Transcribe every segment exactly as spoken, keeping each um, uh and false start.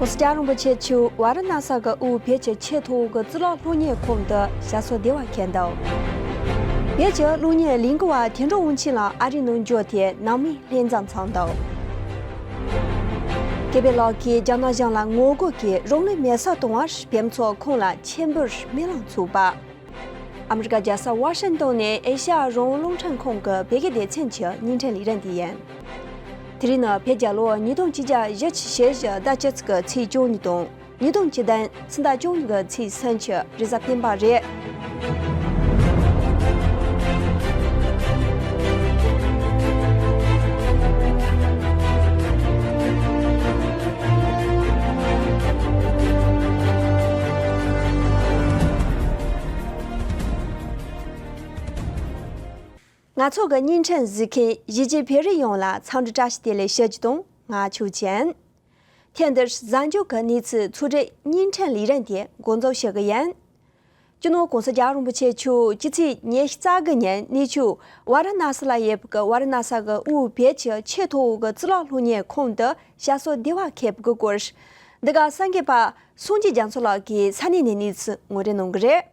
༸གོང་ས་སྐྱབས་མགོན་རིན་པོ་ཆེ་མཆོག་ཝཱ་ར་ཎ་ས་གི་དབུས་བོད་ཀྱི་ཆེས་མཐོ་བོ་གི་གཙུག་ལག་སློབ་གཉེར་ཁང་དུ་ཞབས་སོར་བདེ་བར་ཁེལ་འདུག་བོད་ཀྱི་གློག་བརྙན་གླིང་གི་བ་དོན་གྲུབ་དབང་ཆེན་ལགས་ཨ་རིའི་ནང་འབྱོར་ཏེ་ནང་མིའི་ལྷན་འཛོམས་ཚོགས་འདུག་ཀེ་པེ་ལགས་ཀྱིས་རྒྱ་ནག་གཞུང་ལ་ངོ་རྒོལ་གྱིས་རང་ལུས་མེར་སྲེག་གཏོང་བར་བོད་མི་ཚོ་ཁོང་ལ་མཆན་འབུལ་སྨོན་ལམ་ཚོགས་པ། ཨ་མི་རི་ཀ་རྒྱལ་ས་ཝ་ཤིང་ཏོན་ནས་ཨེ་ཤ་ཡ་རང་དབང་རླུང་འཕྲིན་ཁང་གི་བོད་སྐད་སྡེ་ཚན་གྱི་བརྙན་འཕྲིན་ལས་རིམ་འདི་ཡིན། དེ་རིང་ནི་བོད་རྒྱལ་ལོ་ཉིས་སྟོང་ཆིག་བརྒྱ་བཞི་བཅུ་ཞེ་བཞི་ཟླ་བཅུ་གཅིག་གི་ཚེས་བཅུ་གཉིས་དང་། ཉིས་སྟོང་བཅུ་བདུན་ཕྱི་ཟླ་བཅུ་གཉིས་ཀྱི་ཚེས་སུམ་ཅུ་རེས་གཟའ་སྤེན་པ་རེད། ང་ཚོ་གི་བརྙན་འཕྲིན་གཟིགས་མཁན་གཞིས་བྱེས་བོད་རིགས་ཡོངས་ལ་འཚམས་འདྲི་བཀྲ་ཤིས་བདེ་ལེགས་ཞུ་རྒྱུ་དང་། ང་ཆོས་ཅན། ཐེངས་འདིར་གཟའ་མཇུག་གི་གནས་ཚུལ་ཚོགས་སྒྲིག་བརྙན་འཕྲིན་ལས་རིམ་དེ་འགོ་འཛུགས་ཞུ་གི་ཡིན། སྤྱི་ནོར་༸གོང་ས་༸སྐྱབས་མགོན་རིན་པོ་ཆེ་མཆོག་སྤྱི་ཚེས་ཉི་ཤུ་རྩ་དགུ་ཉིན་གནས་མཆོག་ཝཱ་ར་ཎ་སི་ལ་ཡོད་པའི་ཝཱ་ར་ཎ་ས་གི་དབུས་བོད་ཀྱི་ཆེས་མཐོ་བོ་གི་གཙུག་ལག་སློབ་གཉེར་ཁང་དུ་ཞབས་སོར་བདེ་བར་ཁེལ་བའི་སྐོར། འདི་ག་གསར་འགོད་པ་སངས་རྒྱས་རྒྱ་མཚོ་ལགས་ཀྱིས་ས་གནས་ནས་གནས་ཚུལ་ངོ་སྤྲོད་གནང་གི་རེད།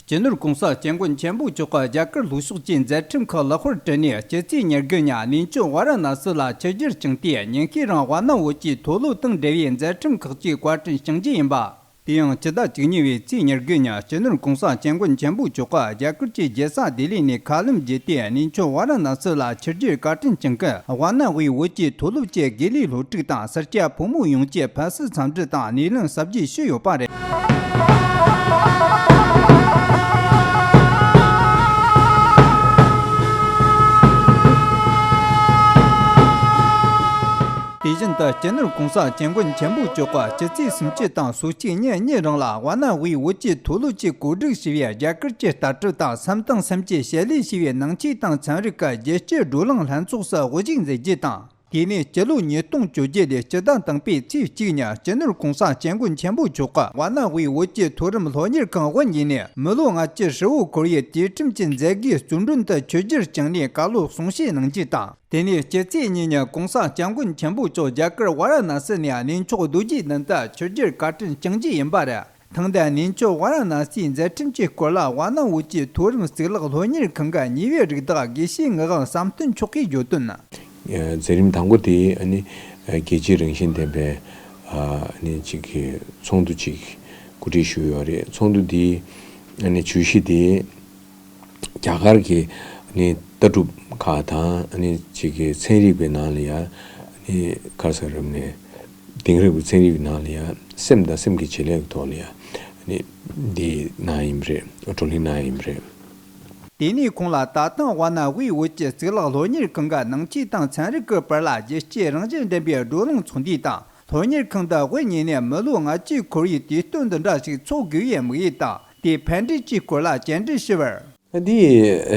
སྤྱི་ནོར་༸གོང་ས་༸སྐྱབས་མགོན་ཆེན་པོ་མཆོག་གིས་རྒྱ་གར་ལྷོ་ཕྱོགས་ཀྱི་མཛད་འཕྲིན་ཁག་ལེགས་པར་གྲུབ་ནས་སྤྱི་ཚེས་ཉེར་དགུ་ཉིན་གནས་མཆོག་ཝཱ་ར་ཎ་སི་ལ་ཆིབས་བསྒྱུར་བསྐྱངས་ཏེ། ཉིན་ཤས་རིང་ཝཱ་ཎ་བོད་ཀྱི་མཐོ་སློབ་དང་འབྲེལ་བའི་མཛད་འཕྲིན་ཁག་ཅིག་བཀའ་དྲིན་བསྐྱངས་རྒྱུ་ཡིན་པ། དེ་ཡང་སྤྱི་ཟླ་བཅུ་གཉིས་པའི་ཚེས་ཉེར་དགུ་ཉིན་སྤྱི་ནོར་༸གོང་ས་༸སྐྱབས་མགོན་ཆེན་པོ་མཆོག་གིས་རྒྱ་གར་གྱི་རྒྱལ་ས་ལྡི་ལི་ནས་མཁའ་ལམ་བརྒྱུད་དེ་གནས་མཆོག་ཝཱ་ར་ཎ་སི་ལ་ཆིབས་བསྒྱུར་བཀའ་དྲིན་བསྐྱངས་ཀྱིས། ཝཱ་ཎ་དབུས་བོད་ཀྱི་མཐོ་སློབ་ཀྱི་དགེ་ལས་སློབ་ཕྲུག་དང་སེར་སྐྱ་ཕོ་མོ་ཡོངས་ཀྱི་ཕན་སེམས་འཚམས་འདྲི་དང་སྣེ་ལེན་ཟབ་རྒྱས་ཞུས་ཡོད་པ་རེད། དེ་བཞིན་དུ་སྤྱི་ནོར་༸གོང་ས་༸སྐྱབས་མགོན་ཆེན་པོ་མཆོག་གིས་སྤྱི་ཚེས་སུམ་ཅུ་དང་སོ་གཅིག་ཉིན་གཉིས་རིང་ལ་ཝཱ་ཎ་དབུས་བོད་ཀྱི་མཐོ་སློབ་ཀྱིས་གོ་སྒྲིག་བྱས་པའི་རྒྱ་གར་གྱི་ལྟ་གྲུབ་དང་སེམས་དང་སེམས་ཀྱི་བྱེད་ལས་ཞེས་པའི་ནང་ཆོས་དང་ཚན་རིག་གི་རྒྱུགས་སྤྲོད་བགྲོ་གླེང་ལྷན་ཚོགས་སུ་དབུ་བཞུགས་མཛད་རྒྱུ་དང་། དེ་ནས་སྤྱི་ལོ་ཉིས་སྟོང་བཅོ་བརྒྱད་ལོའི་སྤྱི་ཟླ་དང་པོའི་ཚེས་གཅིག་ཉིན་སྤྱི་ནོར་༸གོང་ས་༸སྐྱབས་མགོན་ཆེན་པོ་མཆོག་གིས་ཝཱ་ཎ་དབུས་བོད་ཀྱི་མཐོ་རིམ་སློབ་གཉེར་ཁང་དབུ་བརྙེས་ནས་མི་ལོ་ལྔ་བཅུ་ཧྲིལ་བོ་འཁོར་བའི་དུས་ཁྲིམས་ཀྱི་མཛད་སྒོའི་རྩིས་འགྲན་དུ་ཆིབས་བསྒྱུར་བསྐྱངས་ནས་བཀའ་སློབ་གསུང་བཤད་གནང་རྒྱུ་དང་། དེ་ནས་སྤྱི་ཚེས་གཉིས་ཉིན་༸གོང་ས་༸སྐྱབས་མགོན་ཆེན་པོ་མཆོག་རྒྱ་གར་ཝཱ་ར་ཎ་སི་ནས་གནས་མཆོག་རྡོ་རྗེ་གདན་དུ་ཆིབས་བསྒྱུར་བཀའ་དྲིན་བསྐྱངས་རྒྱུ་ཡིན་པ་རེད། ཐེངས་འདིའི་གནས་མཆོག་ཝཱ་ར་ཎ་སིའི་མཛད་འཕྲིན་གྱི་སྐོར་ལ་ཝཱ་ཎ་བོད་ཀྱི་མཐོ་རིམ་གཙུག་ལག་སློབ་གཉེར་ཁང་གི་ཉེ་བའི་རིགས་བདག་དགེ་བཤེས་ངག་དབང་བསམ་གཏན་མཆོག་གིས་བརྗོད་དོན། མཛད་རིམ་དང་པོ་དེ་ཨ་ནི་རྒྱལ་སྤྱིའི་རང་བཞིན་ལྡན་པའི་ཨ་ནི་ཅིག་གི་ཚོགས་འདུ་ཅིག་གོ་སྒྲིག་ཞུས་ཡོད་རེད། ཚོགས་འདུ་འདི་ཨ་ནི་བརྗོད་གཞི་དེ་རྒྱ་གར་གྱི་ཨ་ནི་ལྟ་གྲུབ་ཁག་དང་ཨ་ནི་ཅིག་གི་ཚན་རིག་པའི་ནང་ལ་ཡ་ཨ་ནི་ག་རེ་ཟེར་རབས་ནས་དེང་རབས་ཀྱི་ཚན་རིག་པའི་ནང་ལ་ཡ་སེམས་དང་སེམས་ཀྱི་བྱེད་ལས་ཀྱི་ཐོག་ལ་ཡ་ཨ་ནི་འདི་གནང་ཡིན་པ་རེད། བགྲོ་གླེང་གནང་ཡིན་པ་རེད། དེ་ནས་ཁོང་ལ་ད་ཐེངས་ཝཱ་ཎ་དབུས་བོད་ཀྱི་གཙུག་ལག་སློབ་གཉེར་ཁང་གི་ནང་ཆོས་དང་ཚན་རིག་གི་བར་ལ་རྒྱལ་སྤྱིའི་རང་བཞིན་ལྡན་པའི་བགྲོ་གླེང་ཚོགས་འདུ་དང་། སློབ་གཉེར་ཁང་དུ་དབུ་བརྙེས་ནས་མི་ལོ་ལྔ་བཅུ་འཁོར་བའི་དུས་སྟོན་འདི་འདྲ་ཞིག་འཚོགས་དགོས་པའི་དམིགས་ཡུལ་དང་། དེའི་ཕན་འབྲས་ཀྱི་སྐོར་ལ་བཅར་འདྲི་ཞུས་པར། འདི་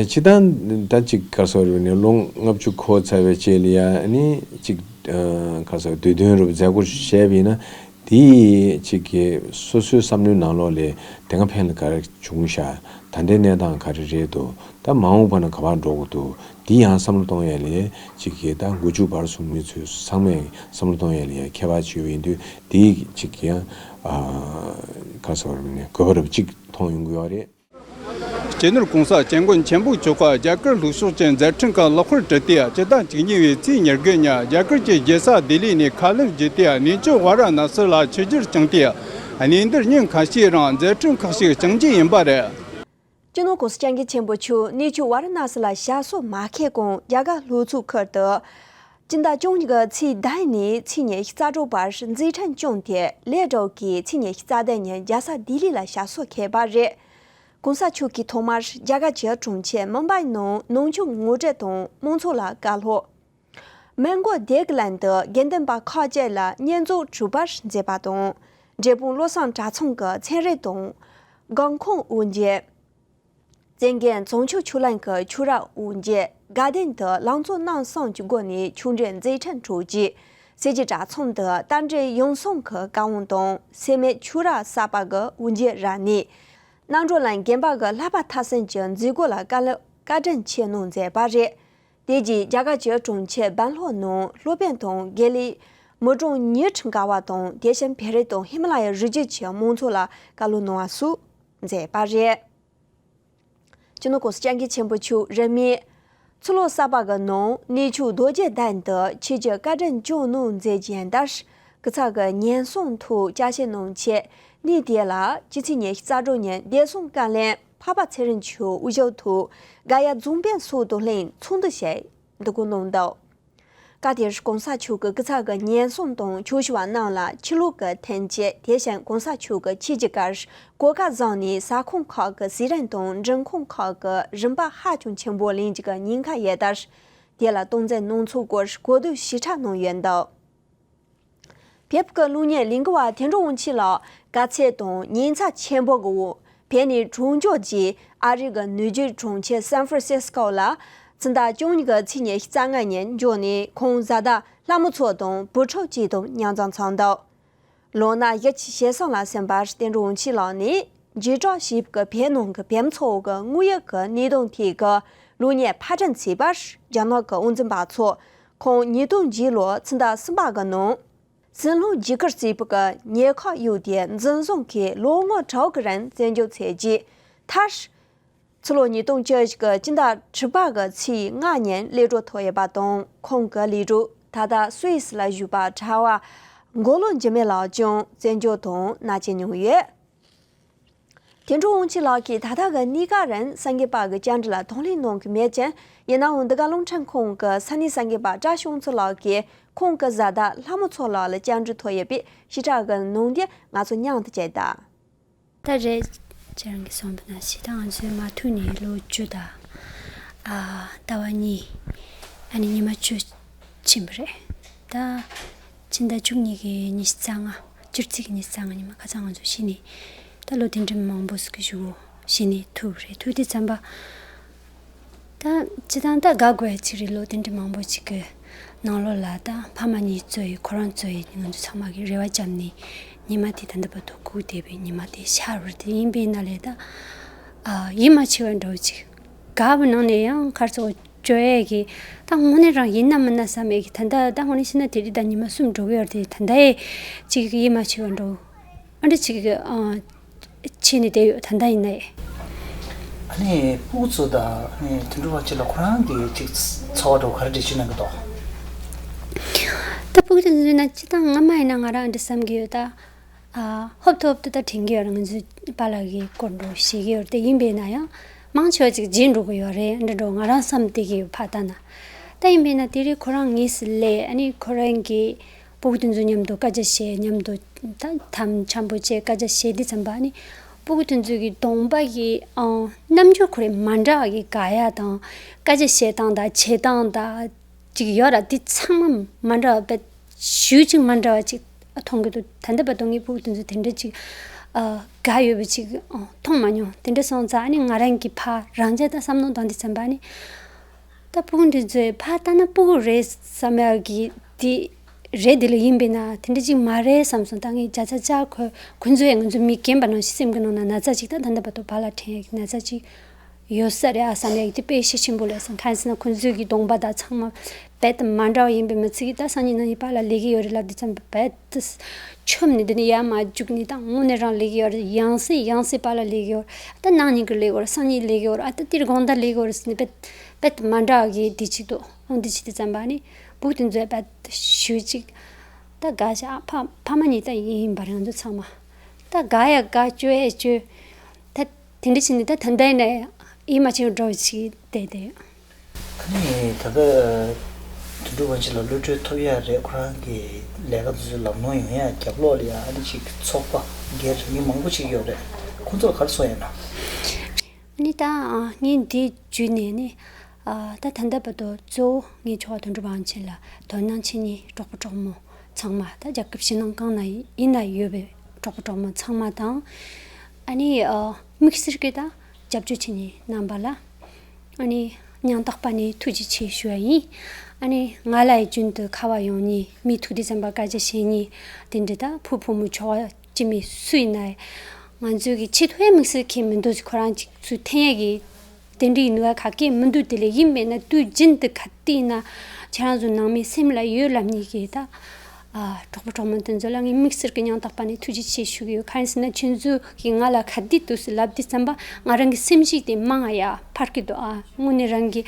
སྤྱི་བཏང་ད་ཅིག་ག་རེ་ཟེར་བ་ནི་ལོ་ལྔ་བཅུ་འཁོར་ཚར་བའི་རྗེས་ལ་ཡ་ནི་ཅིག་ག་རེ་ཟེར་དུས་སྟོན་རུ་མཛད་སྒོ་བྱས་པ་ཡིན་ན། དེ་ཅིག་གི་སོ་སོའི་བསམ་བློའི་ནང་ལོགས་ལས་དེ་སྔ་ཕན་ལ་ག་རེ་བྱུང་ཤག་ད་ལྟའི་གནས་སྟངས་ག་རེ་རེད་འདུག་ད་མ་འོངས་པ་ན་ག་པར་འགྲོ་དགོས་འདུག་འདི་ཡང་བསམ་བློ་གཏོང་ཡས་ལས་ཅིག་གི་ད་འགོ་མཇུག་བར་གསུམ་མི་ཚོས་ཚང་མས་བསམ་བློ་གཏོང་ཡས་ལ་ཡ་ཁྱད་པར་ཆེ་བ་ཡིན་དུས། དེ་ཅིག་གི་ཡང་ཨ་ག་རེ་ཟེར་བ་ནི་དགོས་པ་རབ་ཅིག་མཐོང་ཡོང་གི་ཡོད་རེད། སྤྱི་ནོར་༸གོང་ས་༸སྐྱབས་མགོན་ཆེན་པོ་མཆོག་གིས་རྒྱ་གར་ལྷོ་ཕྱོགས་ཀྱི་མཛད་འཕྲིན་ཁག་ལེགས་པར་གྲུབ་སྟེ། སྤྱི་ཟླ་བཅུ་གཉིས་པའི་ཚེས་ཉེར་དགུ་ཉིན་རྒྱ་གར་གྱི་རྒྱལ་ས་ལྡི་ལི་ནས་མཁའ་ལམ་བརྒྱུད་དེ་གནས་མཆོག་ཝཱ་ར་ཎ་སི་ལ་ཆིབས་བསྒྱུར་བསྐྱངས་ཏེ། གནས་འདིར་ཉིན་ཁ་ཤས་རིང་མཛད་འཕྲིན་ཁག་ཅིག་བསྐྱངས་རྒྱུ་ཡིན་པ་རེད། སྤྱི་ནོར་༸གོང་ས་༸སྐྱབས་མགོན་ཆེན་པོ་མཆོག་གནས་མཆོག་ཝཱ་ར་ཎ་སི་ལ་ཞབས་སོར་མ་ཁེལ་གོང་། རྒྱ་གར་ལྷོ་ཕྱོགས་ཁུལ་དུ་སྤྱི་ཟླ་བཅུ་གཉིས་ཀྱི་ཚེས་བདུན་ནས་ཚེས་ཉི་ཤུ་རྩ་དྲུག་བར་མཛད་འཕྲིན་བསྐྱངས་ཏེ། ལས་རོགས་ཀྱིས་ཚེས་ཉི་ཤུ་རྩ་བདུན་ཉིན་རྒྱལ་ས་ལྡི་ལི་ལ་ཞབས་སོར་ཁེལ་བ་རེད། ༸གོང་ས་མཆོག་གིས་ཐོག་མར་རྒྱ་གར་གྱི་གྲོང་ཁྱེར་མུམ་བྷའི་ནང་ནང་ཆོས་ངོ་སྤྲོད་དང་། མང་ཚོགས་ལ་བཀའ་སློབ། མོན་གྷོ་བདེ་སྐྱིད་གླིང་དུ་དགེ་འདུན་པ་ཁག་ཅིག་ལ་བསྙེན་རྫོགས་གྲུབ་པར་མཛད་པ་དང་། འབྲས་སྤུངས་བློ་བཟང་གྲྭ་ཚང་གི་ཚན་རིག་དང་སྒང་ཁུངས་དབུ་འབྱེད། བཙན་རྒྱལ་བྱང་ཆུབ་ཆོས་གླིང་གི་ཆོས་ར་དབུ་འབྱེད། དགའ་ལྡན་དུ་ལང་ཚོ་རྣམ་གསུམ་གྱི་སྒོ་ནས་ཆོས་འབྲེལ་མཛད་འཕྲིན་གྲ་སྒྲིག། སེར་བྱེས་གྲྭ་ཚང་དུ་རྟ་མགྲིན་ཡང་གསང་གི་བཀའ་དབང་དང་། སེར་སྨད་ཆོས་ར་གསར་པ་གི་དབུ་འབྱེད་ར་གནས། རྣམ་གྲོལ་གླིང་དགོན་པ་གི་བསླབ་པ་མཐར་ཕྱིན་གྱི་མཛད་སྒོ་ལ་བཀའ་སློབ་བཀའ་དྲིན་ཆེ་གནང་མཛད་པ་རེད། དེ་རྗེས་རྒྱ་གར་གྱི་གྲོང་ཁྱེར་སྦན་ལྷོ་ནང་སློབ་དཔོན་དང་དགེ་ལས་ མི་གྲངས་ཉི་ཁྲི་འགའ་བ་དང་། དེ་བཞིན་བོད་རིགས་དང་ཧི་མ་ལ་ཡའི་རི་རྒྱུད་ཀྱི་མང་ཚོགས་ལ་བཀའ་སློབ་གནང་བ་སོགས་མཛད་པ་རེད། སྤྱི་ནོར་༸གོང་ས་༸སྐྱབས་མགོན་ཆེན་པོ་མཆོག་རིང་མིན་ཚུར་ལོག་གསར་པ་གི་ནང་གནས་མཆོག་རྡོ་རྗེ་གདན་དུ་ཆོས་ཀྱི་བཀའ་དྲིན་བསྐྱངས་གནང་མཛད་རྒྱུ་ཡིན་སྟབས། སྐུ་ཚབ་ཀྱི་ཉེན་སྲུང་ཐོག་ཅ་ཆས་གནང་ཆེད་གནས་དེ་ལ་སྤྱི་ཚེས་ཉི་ཤུ་རྩ་དྲུག་ཉིན་བདེ་སྲུང་བཀའ་བློན་འཕགས་པ་ཚེ་རིང་མཆོག་དབུ་བཞུགས་ཐོག་དགའ་ཡ་རྫོང་དཔོན་སོགས་དང་ལྷན་ཚོགས་འདུ་ཞིག་འདུ་འགོ་གནང་འདུག་སྐབས་དེར་༸གོང་ས་མཆོག་གིས་སྐུ་ཚབ་ཀྱི་ཉེན་སྲུང་དང་ཕྱོགས་བཞི་པ་རྣམས་ལ་ཕྱི་ལོགས་ཀྱི་ཐོན་སྐྱེད། དེ་བཞིན་༸གོང་ས་མཆོག་གིས་ཆོས་ཀྱི་བཀའ་གོ་སྐབས་བཟུང་ནས་ས་ཁོངས་ཁག་གི་ཟས་རིན་དང་འགྲེམས་ཁང་ཁག་གི་རིན་པ་ཧ་ཅང་ཆེན་པོ་ལེན་རྒྱུ་གི་ཉེན་ཁ་ཡོད་སྟབས། དེ་ལ་སྟངས་འཛིན་གནང་ཚུལ་སྐོར་གོ་བསྡུར་ཞིབ་ཕྲ་གནང་ཡོད་འདུག་བོད་ཀྱི་གློག་བརྙན་ལས་འགུལ་བ་དོན་གྲུབ་དབང་ཆེན་ལགས་དཀའ་ཚེགས་དང་ཉེན་ཚབས་ཆེན་པོ་གི་འོག་བོད་ནས་གྲོང་འཇུག་རྗེས་ཨ་རི་གི་ནུས་རྒྱུའི་གྲོང་ཁྱེར་སན་ཧྥ་རན་སིས་ཀོ་ལ་ཕྱི་ཟླ་བཅུ་གཉིས་ཀྱི་ཚེས་ཉི་ཤུ་རྩ་ལྔ་ཉིན་འབྱོར་ནས་ཁོང་བཟའ་ཟླ་ལྷ་མོ་མཚོ་དང་བུ་ཕྲུག་བཅས་དང་མཉམ་འཛོམས་ཚོགས་འདུ། ལོ་ན་བཞི་བཅུ་ཞེ་གསུམ་ལ་སོན་པ་དོན་གྲུབ་དབང་ཆེན་ལགས་ནི་བརྒྱུད་བསྒྲགས་ཞིབ་ཀྱི་བོད་ནང་གི་བོད་མི་ཚོ་གི་དངོས་ཡོད་ཀྱི་གནས་སྟངས་ཐད་ཀྱི་གློག་བརྙན་ཕབ་སྒྲིག་བྱས་པར་རྒྱ་ནག་གི་དབང་འཛིན་པ་ཚོ་ཁོང་ཉིས་སྟོང་བརྒྱད་ལོའི་ཕྱི་ཟླ་གསུམ་པ་གི་ནང་། སྲིད་བློན་རྒྱ་གར་གཙོས་པའི་ཉེན་ཁ་གཡུག་དེ་འཛིན་བཟུང་གིས་ལོ་ངོ་དྲུག་གི་རིང་བཙོན་འཇུག་བྱས་རྗེས་མཐར། ཕྱི་ལོ་ཉིས་སྟོང་བཅུ་བཞི་གི་སྤྱི་ཟླ་དྲུག་པ་གི་ཚེས་ལྔ་ཉིན་གློད་གྲོལ་ཐོབ་ཡོད་པ་དང་། ཁོང་གི་ལས་གྲོགས་ད་ལྟ་སུད་སི་ལ་བཞུགས་པ་གྲྭ་བ་མགོ་ལོག་འཇིགས་མེད་ལགས་ཀྱང་བཙོན་འཇུག་དང་མནར་གཅོད་མྱངས་ཡོད། དོན་གྲུབ་དབང་ཆེན་ལགས་ཀྱིས་ད་ལྟ་གི་གནས་སྐབས་རིང་སངས་རྒྱས་པ་གི་བཅར་འདྲི་ལ་དང་ལེན་གནང་གི་མེད་ཅིང་། ཡིན་ནའང་འདི་ག་རླུང་འཕྲིན་ཁང་གི་ས་གནས་སངས་རྒྱས་པ་བཀྲ་ཤིས་དབང་ཕྱུག་ལགས་ཀྱིས་ཁོང་གི་བཟའ་ཟླ་ལྷ་མོ་མཚོ་ལགས་ལ་བཅར་འདྲི་ཐོབ་ཡོད་པའི་ཞིབ་ཕྲ་གི་ནང་དོན་ང་ཚོ་མཉམ་དུ་བཅར་ད། ད་རེད། ཁྱེད་རང་གིས་གསུངས་པ་ནང་བཞིན་ད་ང་ཚོའི་མ་ཐུག་ནས་ལོ་བཅུ་དང་། ཨ། ཟླ་བ་གཉིས། ཨ་ནི་ཉི་མ་བཅུ་ཕྱིན་པ་རེད། ད་ཕྱི་ཟླ་བཅུ་གཉིས་ཀྱི་ཉི་ཤུ་རྩ་ལྔ། བཅུ་གཅིག་གི་ཉི་ཤུ་རྩ་ལྔ་ཉི་མ་ཁ་སང་ང་ཚོ་གཞི་ནས་ད་ལོ་དེ་འདྲའི་མང་པོ་ཞིག་གི་གཞུག་གུ་གཞི་ནས་ཐུག་རེད། ཐུག་དུས་ཙམ་པ། ད་སྤྱིར་བཏང་ད་དགའ་དགོས་ཡ་ཅིག་རེད། ལོ་དེ་འདྲའི་མང་པོ་ཞིག་གི་ནང་ལོགས་ལ་ད་ཕ་མ་གཉིས་གཙོས་ཡི་ཁོ་རང་གཙོས་ཡི་ང་ཚོ་ཚང་མ་གི་རེ་བ་བཅངས་ནས་ཉི་མ་དེ་ད་ལྟ་བར་དུ་སྒུག་བསྡད་པའི་ཉི་མ་དེ་ཤར་བ་རེད། དེ་ཡིན་པས་ན་ལས་ད་ཨ་ཡིད་མ་ཆེས་པ་འདྲ་བོ་ཅིག་དགའ་བའི་ནང་ནས་ཡང་ཁར་སོགས་བཅོ་ཡས་ཀྱི་ད་དངོས་གནས་རང་ཡིན་ན་མིན་ན་བསམ་ཡས་ཀྱི་ད་ལྟ་ད་དངོས་གནས་བཤད་ན་དེ་རིང་ད་ཉི་མ་གསུམ་འགྲོ་གི་ཡོད་རེད། ད་ལྟ་ཡས་ཅིག་ཡིད་མ་ཆེས་པ་འདྲ་བོ། ཨ་འདྲ་ཅིག་ཨ། བྱས་ནས་བསྡད་ཡོད། ད་ལྟ་ཡིན་ནའི། ཨ་ནི་སྤུ་གུ་ཚོ་དང་ཨ་ནི་དོན་གྲུབ་དབང་ཆེན་ལགས་ཁོ་རང་གིས་ཅིག་ཚོར་བ་འདྲ་བོ་ག་རེ་འདྲ་ཞིག་གནང་གི་འདུག་ད་སྤུ་གུ་དེ་ཚོ་ན་སྤྱིར་བཏང་སྔ་མ་ཡིན་ན་ང་རང་འདྲ་བསམ་གྱི་ཡོད་ད། ཨ། ཧོབ་ཏེ་ཧོབ་ཏེ་ད་དྲན་གྱི་ཡོད་རེད། ང་ཚོའི་པཱ་ལགས་ཀྱི་སྐོར་འདྲ་བོ་ཤེས་ཀྱི་ཡོད་རེད། དེ་ཡིན་པས་ན་ཡང་མང་ཆེ་བ་ཅིག་བརྗེད་འགྲོ་གི་ཡོད་རེད། འདྲ་འདྲ་བོ་ང་རང་བསམ་བསྡད་ཀྱི་ཡོད་ཕར་ལྟ་ན། ད་ཡིན་པས་ན་དེ་རིང་ཁོ་རང་དངོས་སུ་སླེབས། ཨ་ནི་ཁོ་རང་གིས་སྤུ་གུ་དེ་ཚོ་མཉམ་དུ་སྐད་ཆ་བཤད། མཉམ་དུ་ད་དམ་འཆམ་པོ་བྱས་སྐད་ཆ་བཤད་དུས་ཙམ་པ་ནི་སྤུ་གུ་དེ་ཚོ་གི་གདོང་པ་གི་ཨང་རྣམ་འགྱུར་ཁོ་རེ་མ་འདྲ་བ་གི་དགའ་ཡ་དང་སྐད་ཆ་བཤད་སྟངས་དང་བྱེད་སྟངས་དང་ཅིག་ཡོད་ར། དེ་ཚང་མ་མ་འདྲ་བ་བས་ཞུ་ཅིག་མ་འདྲ་བ་ཅིག་མཐོང་གི་འདུག་ད་ལྟ་བར་དུ་ངའི་སྤུ་གུ་དེ་ཚོ་དེ་འདྲ་ཅིག་ཨ་དགའ་ཡོད་པ་ཅིག་ཨ་མཐོང་མ་མྱོང་། དེ་འདྲ་སོང་ཙང་ཨ་ནི་ང་རང་གི་ཕར་རང་ཅག་ད་བསམ་བློ་བཏང་དུས་ཙམ་པ་ནི། ད་སྤུ་གུ་འདི་ཚོས་ཕར་ལྟ་ན་སྤུ་གུ་རེད་བསམ་ཡག་གི་དེ་རེད། དེ་ལ་ཡིན་པས་ན་དེ་འདྲ་ཅིག་མ་རེད་བསམ་སོང་། ད་ངས་བརྒྱ་ཆ་བརྒྱ་ཁོ་ཁོ་ཚོ་ཡང་ང་ཚོ་མི་རྒན་པ་ནང་བཞིན་སེམས་ཀྱི་ནང་ན་ན་ཚ་ཅིག་ད་ད་ལྟ་བར་དུ་བག་ལ་འཁྲེན་ཡག་གི་ན་ཚ་ཅིག་ཡོད་ས་རེད་ཨ་བསམ་ཡག་གི་དེ་དཔེ་ཤེད་ཆེན་པོ་ལས་སོང་། གང་ཡིན་ཟེར་ན་ཁོ་ཚོའི་གི་གདོང་པ་དང་ཚང་མ་རྦད་དེ་མ་འདྲ་བ་ཡིན་པས་མ་ཚད་ཀྱི་ད་སང་ཉིན་གནངས་ཉིན་པཱ་ལགས་སླེབས་ཀྱི་ཡོད་རེད་ལབ་དུས་ཙམ་པ་རྦད་དེ་འཆམ་ནས་འདི་ནས་ཡར་མར་རྒྱུག་ནས་ད་དངོས་གནས་རང་སླེབས་ཀྱི་ཡོད་རེད། ཡང་སེ་ཡང་སེ་པཱ་ལགས་སླེབས་ཀྱི་ཡོད་རེད། ད་གནངས་ཉིན་གྱི་སླེབས་ཀྱི་ཡོད་རེད། སང་ཉིན་སླེབས་ཀྱི་ཡོད་རེད། ཨ་ད་དེ་རིང་དགོང་དག་སླེབས་ཀྱི་ཡོད་རེད་ཟེར་ནས་རྦད་རྦད་དེ་མ་འདྲ་བ་གི་དེ་ཅིག་འདུག་འོ་འདི་བྱེད་དུས་ཙམ་པ་ནི་སྤུ་གུ་དེ་ཚོས་རྦད་དེ་ཞུ་ཅིག་ད་དགའ་ཤག་ཨ་ཕ་ཕ་མ་གཉིས་ད་ཡིན་ཡིན་པ་རེད། ང་ཚོ་ཚང་མ་ད་དགའ་ཡ་དགའ། སྐྱོ་ཡ་སྐྱོ། ད་དེ་འདྲ་བྱས་ནས་ད་ད་ལྟ་ཡིན་ན་ཡིད་མ་ཆེས་འགྲོ་ཅིག་བསྡད་དེ། ཨ་ནི་ད་ག་དོན་གྲུབ་དབང་ཆེན་ལགས་གློད་གྲོལ་ཐོབ་ཡ་རེད། ཁོ་རང་གི་ལས་ཀ་འདི་ཚོ་ལམ་ལྷོང་ཡོང་ཡ་རྒྱབ་ལོགས་ལ་ཡ་ཨ་ནི་ཅིག་ཚོགས་པ་སྒེར་མི་མང་པོ་ཅིག་ཡོད་རེད། ཁོང་ཚོ་ལ་ག་རེ་གསུངས་ཡོད་ན། ཨ་ནི་ད་ངས་འདི་བརྒྱུད་ནས་ནི་ད་ད་ལྟ་བར་དུ་གཙོ་བོ་ངའི་ཁྱོ་ག་དོན་གྲུབ་དབང་ཆེན་ལགས་དོ་སྣང་བྱེད་མཁན་གྲོགས་པོ་གྲོགས་མོ་ཚང་མ། ད་རྒྱལ་ཁབ་ཕྱི་ནང་གང་ན་ཡིན་ན་ཡོད་པའི་གྲོགས་པོ་གྲོགས་མོ་ཚང་མ་དང་། ཨ་ནི་དམིགས་བསལ་གྱི་ད་རྒྱབ་སྐྱོར་བྱེད་མཁན་རྣམ་པ་ལ། ཨ་ནི་སྙིང་ཐག་པ་ནས་ཐུགས་རྗེ་ཆེ་ཞུ་བ་ཡིན། ཨ་ནི་ང་ལ་ཡི་རྒྱུན་དུ་ཁ་པར་ཡོང་མཁན། མི་ཐུག་དུས་ཙམ་པ་སྐད་ཆ་བཤད་མཁན་དེ་འདྲ། ད་བུ་བུ་མོ་ཁྱོ་ག་སྐྱེ་དམན་སུ་ཡིན་ན་ཡང་ང་ཚོའི་གི་ཆེད་དུ་ཡང་དམིགས་བསལ་གྱི་མི་འདུག་ཟེར། ཁོ་རང་ཅིག་ཚུར་འཐེན་ཡས་ཀྱི་དེ་འདྲའི་ནུས་པ་ག་གེ་མི་འདུག་དེ་ལས་ཡིན་པས་ན་དུས་རྒྱུན་དུ་ག་དུས་ཡིན་ན་ཁྱེད་རང་ཚོ་ནང་མི་སེམས་ལ་ཡོད་ལབ་མཁན་གྱི་ད་ ཨ། གྲོགས་པོ་གྲོགས་མོ་དེ་ཚོ་ལ་ངས་དམིགས་བསལ་གྱི་སྙིང་ཐག་པ་ནས་ཐུགས་རྗེ་ཆེ་ཞུ་གི་ཡོད། གང་ཡིན་ཟེར་ན་ཁྱེད་ཚོ་གིས་ང་ལ་ག་དུས་དུས་སུ་ལབ་དུས་ཙམ་པ་ང་རང་གི་སེམས་ཤུགས་དེ་མང་ང་ཡ་འཕར་གྱི་འདུག། ཨ། དངོས་གནས་རང་གི་